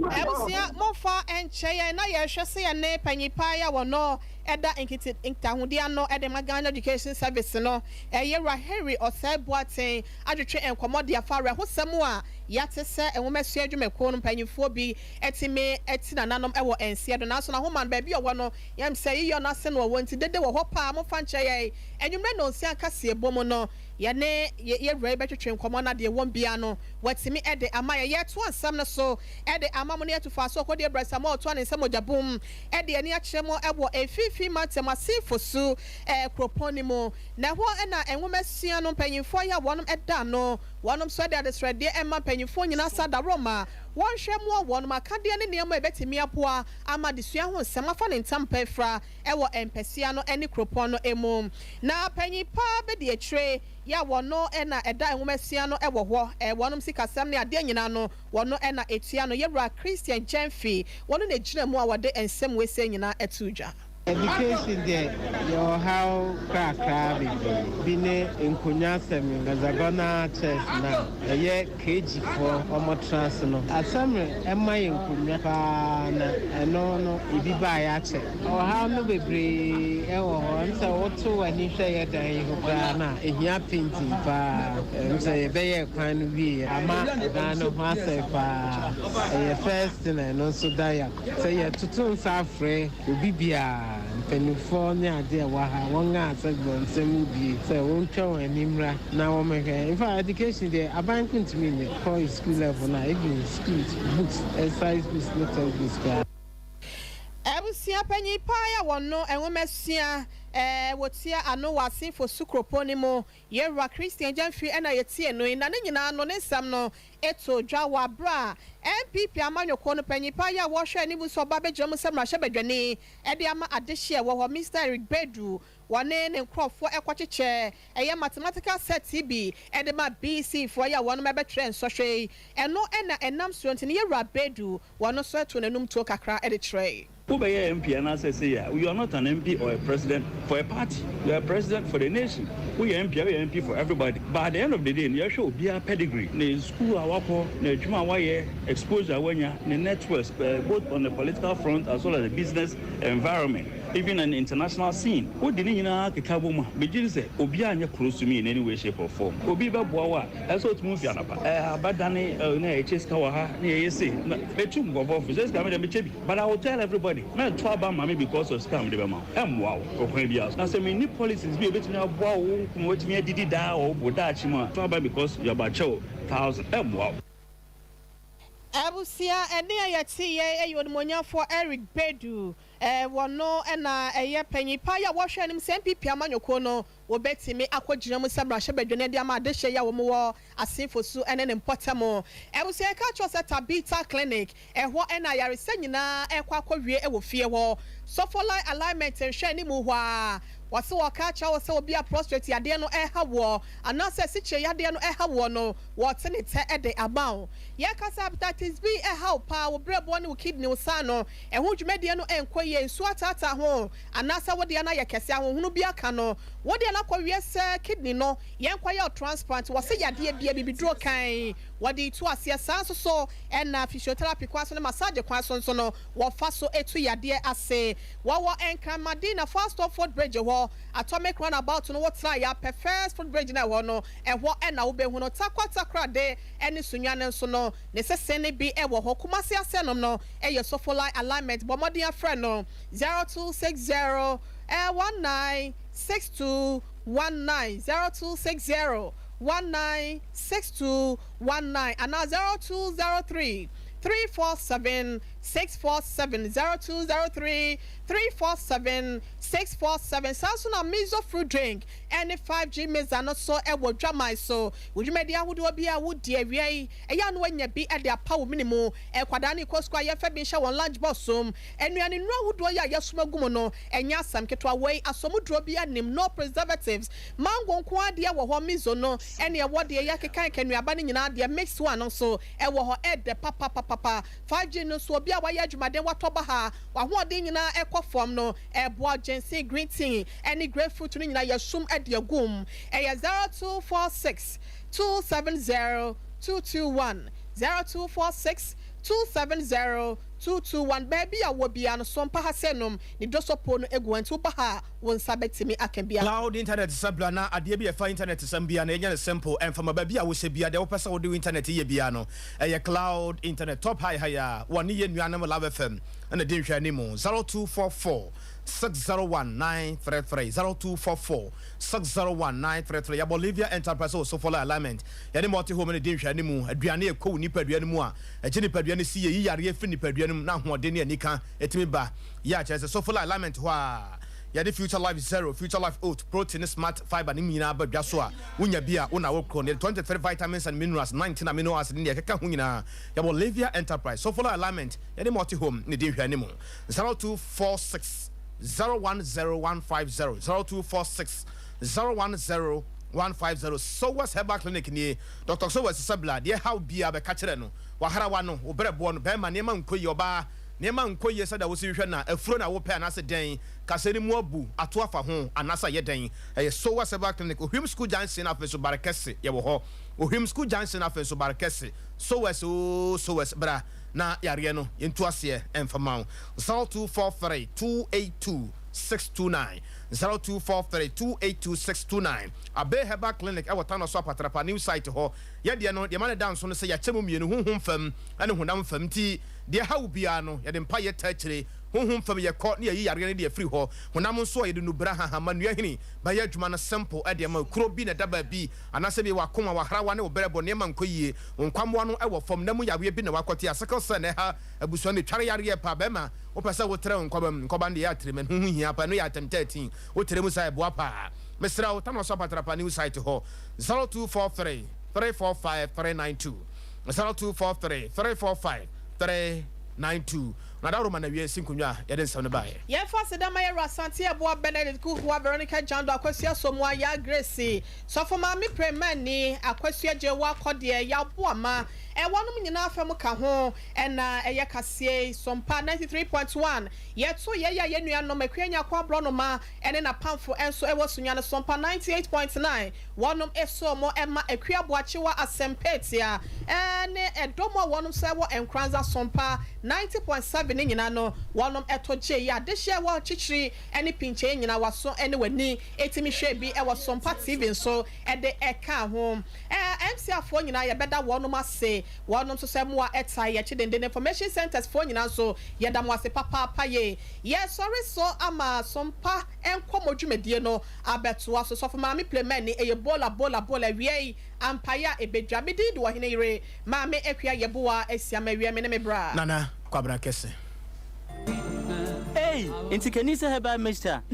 Abusua momfa nkyɛ yɛn na yɛhwɛ sɛ yɛne panyin paa yi a wɔno da nkiti nkitahodie ano de ma Ghana Education Service no, Yɛwura Henry Osei Boateng atwetwe nkɔmmɔ de afa awerɛhosɛm a yɛate sɛ nwomasua adwumakuo no mpanyinfoɔ bi tumi ti nananom wɔ nseɛ do nanso n'ahoma no baabi a ɔwɔ no yɛm sɛ yiyɔ no ase na ɔwɔ nti dede wɔ hɔ paa momfa nkyɛ yɛn. Anwummerɛ nnɔnsia kaseɛbɔ mu no Yɛne yɛn Wura yi bɛtwetwe nkɔmmɔ na deɛ ɛwom biara no, watumi de ama yɛn. Yɛretoa nsɛm no so de ama mo na yɛatu fa so kɔdi abrasam a ɔtoa ne nsa mogya bum de ani akyerɛ mo wɔ Mfimfini Mantam Asenfo Su kuropɔn no mu. Na ɛhɔ na nwomasua no mpanyimfoɔ yi a wɔnom da ano, wɔnom nso de adesrɛdeɛ ma mpanyimfoɔ nyinaa sa daworo ma wɔnhwɛ mmoa wɔnom akadeɛ ne nneɛma a ɛbɛtumi aboa ama adesua ho nsɛm afa ne ntampa afira wɔ mpasua no ne kuropɔn no mu. Na panyin pa bedi akyire yi a wɔno na ɛda nwomasua no wɔ hɔ, wɔnom sikasɛm ne adeɛ nyinaa no wɔno na ɛtua no, Yɛwura Christian Gyamfi, wɔno na ɛgyina mu a wɔde nsɛm wei sei nyinaa too dwa. Education deɛ yɛ ɔhaw krakraa bebree bi ne nkonwa asɛm, hexagonal chairs no a ɛyɛ KG foɔ ɔmo tena ase no. Assembly ɛma yɛ nkonwa paa na ɛno no ebi baeɛ akyɛ. Ɔhaw no bebree wɔ hɔ. Ɛm sɛ woto w'ani hwɛ yɛ dan yi ho koraa no a, ɛhia painting paa. Ɛm sɛ yɛbɛyɛɛ kwan no wieɛ ama dan no ho asɛe paa. Ɛyɛ first thing a ɛno nso da yɛ sɛ yɛtoto nsa afrɛ obi biara, mpaninfoɔ ne adeɛ a ɛwɔ ha, wɔn a sɛ bɔ nsɛm mu bie sɛ wɔntwa wɔn ani mmra na wɔmmɛhwɛ. In fact, education deɛ aban nko ntumi nyɛ. Kɔ school level no a, even schools books, exercise books ne textbooks koraa. Abusua panyin paa a wɔno nwomasua wɔtua ano wɔ Asin Fosu kuropɔn no mu, Yɛwura Christian Gyamfi na yɛtie no yi, na ne nyinaa no ne nsɛm no too dwa wɔ aberɛ a NPP amanyɔkuo no panyin pa yi a wɔrehwɛ anim sɛ ɔba abɛgyina mu sɛ mmarahyɛbadwani de ama adehyeɛ wɔ hɔ, Mister Eric Badu, wɔne ne nkorɔfoɔ kɔkyekyɛɛ ɛyɛ mathematical set yi bi de ma BC foɔ yi a wɔnom bɛtwerɛ nsɔhwɛ yi. Ɛno na ɛnam soɔ nti no Yɛwura Badu wɔno nso too n'anum tuo kakra de kyerɛɛe. Wobɛyɛ MP anaasɛ sei a, you are not an MP or a president for a party, you are a president for the nation. Woyɛ MP a, woyɛ MP for everybody. But at the end of the day no, yɛhwɛ obiara pedigree, ne school a wakɔ, n'adwuma a wayɛ, exposure a wanya, ne networks, both on the political front as well as the business environment, even an international scene. Wode ne nyinaa keka bom a, megye di sɛ obiara nyɛ close to me in any way, shape or form. Obi bɛboa wo a, Ɛsɛ sɛ otumi fi anɔpa. Ɛɛ aba dane ɛɛ na yɛkyɛ sika wɔ ha na yɛyɛ sei na metu nkurɔfoɔ fo sɛ sika me deɛ mekyɛ bi but I will tell everybody mɛnto aba mma me because of sika a mede bɛma wo ɛmmoa wo ɔkwan biara so na sɛ menni policies bi a ɛbɛtumi aboa wo wo nko ma woatumi adidi daa wɔ wo daakye mu a to aba because yɛabakyɛ wo thousand ɛmmoa wo. Abusua, ɛnne a yɛte yɛ yɛ Onimuonyamfoɔ Eric Badu. Wɔno na ɛyɛ panyin pa yi a wɔhwɛ anim sɛ NPP amanyɔkuo no wɔbɛtumi akɔgyina mu sɛ mmarahyɛbadwani de ama adehyeɛ yi a wɔwɔ Asin Fosu ne ne mpɔtam. Abusua, yɛka kyerɛ wo sɛ Tabitha Clinic, ɛhɔ na ayaresa nyinaa rekɔ akɔwie wɔ fie hɔ. Sofolai Alignment nhwɛ anim hɔ ara. Wɔse wɔka akyerɛ wo sɛ obi a prostrate yadeɛ no reha woɔ anaasɛ asikyire yadeɛ no reha woɔ no, wɔte ne tɛ de ama wo. Yɛka sɛ hepatitis B ɛha wo paa, wo berɛboɔ ne wo kidney, wo saa no, ɛho dwumadie no nkɔ yie, nsuo ataataa ho anaasɛ wo deɛ no ayɛ kɛse, ahonhono bi aka no, wo deɛ no akɔwie sɛ kidney no, yɛnkɔyɛ wo transplant. Wɔse yadeɛ biara bibiduro kann wɔde tu aseɛ, saa nso so na physiotherapy kwan so ne massage kwan so nso no wɔfa so tu yadeɛ ase. Wɔwɔ Nkran Madina Fast Stop Foot Bridge hɔ, Atomic Runabout no wo traeɛ a pɛ first foot bridge no a ɛwɔ hɔ no, ɛhɔ na wobɛhu no. Tarkwa Takoradi ne Sunyani nso no, ne sese no bi wɔ hɔ. Kumasi Asɛnom no yɛ Sofolai Alignment, bɔ mmɔden afrɛ no 0260 19 6219, 0260 19 6219 anaa 0203 347 647 0203 347 647. Saa nso na Mizo fruit drink ne 5G Mixer no so wɔ dwaman so. Wo dwumadi ahodoɔ bi a wodi awia yi, ɛyɛ a na woanya bi de apa wo mene mu. Nkwadaa no rekɔ sukuu a, yɛmfa bi nhyɛ wɔn lunch box mu. Nnuane nnuro ahodoɔ yi a yɛasom agu mu no, ɛnyɛ asɛm ketewa. Wei, asɔmuduro biara nnim, no preservatives. Mango nko ara deɛ wɔ hɔ, Mizo no ne ɛwɔ deɛ yɛakeka nnuaba no nyinaa deɛ, mixed one no nso wɔ hɔ, ɛdɛ papapapapa. 5G no nso, obi a wayɛ adwumaden, watɔ baha, w'ahoɔden nyinaa ɛkɔ fam no, ɛboa. Ginseng, green tea, ne grapefruit no nyinaa yɛasum de agu mu. Ɛyɛ 0246 270 221, 0246 270 221. Baabi a wowɔ biara no, so mpa ha sɛ nom ne dosɔpuo no gu hɔ, nti woba ha a, wo nsa bɛtumi aka bi. Cloud internet sɛ bra na adeɛ bi a ɛfa internet sɛm biara no yɛnyɛ no simple ɛmfa ma baabi a wohyɛ biara deɛ wopɛ sɛ wode wo internet yɛ biara no ɛyɛ cloud internet top high high a wɔne yɛn nuanom Love FM na ɛdi nhwɛanimu 0244 601 933 0244 601 933 yɛbɔ Olivia Enterprise wɔ Sofola Alignment yɛne Multi Home na ɛdi nhwɛanimu aduane ɛkɔ wo nipadua no mu a ɛgye nipadua no si yɛ yi yareɛ firi nipadua no mu na ahoɔden ne anika ɛtumi ba yɛ a kyerɛ sɛ Sofola Alignment hɔ a yɛde Future Life Zero, Future Life Oat, Protein ne Smart Fibre no nyinaa ba dwa so a, wonya bi a, wo na wokɔ no. Yɛde 23 vitamins and minerals, 19 amino acid ne nea ɛkeka ho nyinaa. Yɛwɔ Levia Enterprise, Sofola Alignment, yɛne Multi Home na ɛdi nhwɛanim. 0246 010150, 0246 010150. Sowers Herbal Clinic nie. Dr. Sowers Sabla, deɛ ɛhaw biara bɛka kyerɛ no. Waharawa no, wo berɛboɔ no, bɛrima, nneɛma nkɔ yie, ɔbaa, nneɛma nkɔ yie sɛdeɛ wosi hwehwɛ no a, afuro na wopɛ anaasɛ dɛn? Kasa no mu abu, ato afa ho, anaasɛ ayɛ dɛn? Ɛyɛ Sowa Herbal Clinic, Ohwim School Junction afei nso Barekɛse yɛwɔ hɔ. Ohwim School Junction afei nso Barekɛse. Sowers oo Sowers, bra na yareɛ no yɛntu aseɛ mfa ma wo. 0243 282 629, 0243 282 629. Abbey Herbal Clinic ɛwɔ Tanoso Apatrapa New Site hɔ. Yɛdeɛ no, deɛ ɛma no da nso ne sɛ yɛakyɛ mu mmienu, honhom fam ne honam fam. Nti deɛ ɛha wo biara no, yɛde mpaeɛ taa akyire. Honhom fam yɛkɔ na yɛyi yareɛ no de afiri hɔ. Honam nso a yɛde nnubra, hahama, nnua hini bɛyɛ adwuma no simple de ama. Kuro bi na ɛda baabi anaasɛ bi w'akoma, w'ahrawa ne wo brɛbo nneɛma nkɔ yie. Wo nkwammoa no wɔ fam na mu yareɛ bi na wakɔte a sickle cell na ɛha abusua no. Tware yareɛ paa. Bɛrima wopɛ sɛ wotrɛ wo nkɔba mu. Nkɔba no deɛ ɛyɛ atrem ɛno ho hia paa. Ɛno yɛ item 13. Wotrɛ mu saa ɛboa paa. Mesrɛ wo Tanoso Apatrapa new site hɔ 0243 345 392 0243 345 392 Na dawuroma na wiase nkonnwa a yɛde nsɛm no baeɛ. Yɛmfa aseda ma Yɛwura Asante Yeboah Benedict Kufuor Veronica Jando Akosua Somoa Yaa Grace Sɔfo Maame Premani Akosua Gyewaa Kɔdeɛ Yaw Boama Wɔnom nyinaa fa mu ka ho na ɛyɛ kaseɛ yi Sompa 93.1 Yɛto yɛn a yɛn nuanom Akua Nyarko Aborɔnoma ne n'apamfo nso wɔ Sunyani Sompa 98.9 Wɔnom soo mo ma Akua Boakyewa Asɛmpɛtia ne ɛdɔm a wɔnom nso wɔ Nkoranza Sompa 90.7 no nyinaa no wɔnom to gyee yɛ adehyeɛ wɔ kyikyiri ne pinkyɛɛ nyinaa waso ne wani tumi hwɛɛ bi wɔ Sompa TV nso de kaa ho. MCR foɔ nyinaa yɛbɛda wɔnom ase wɔnom nso sɛ moa ɛtae yɛkyi denden Information Centres foɔ nyinaa nso yɛda mo ase papaapa yie. Yɛsɔre so ama Sompa nkɔmɔ dwumadie no abɛtoa so. Sɔfo Maame Plemani ɛyɛ bola bola bola awiei ampaeɛ a ɛbɛdwa. Me din de Ɔhene Yere Maame Akua Yeboah Asiam Awia me ne me bra. Nana Kwabena Kɛse. Ei! Nti kani sɛ herbal mixture.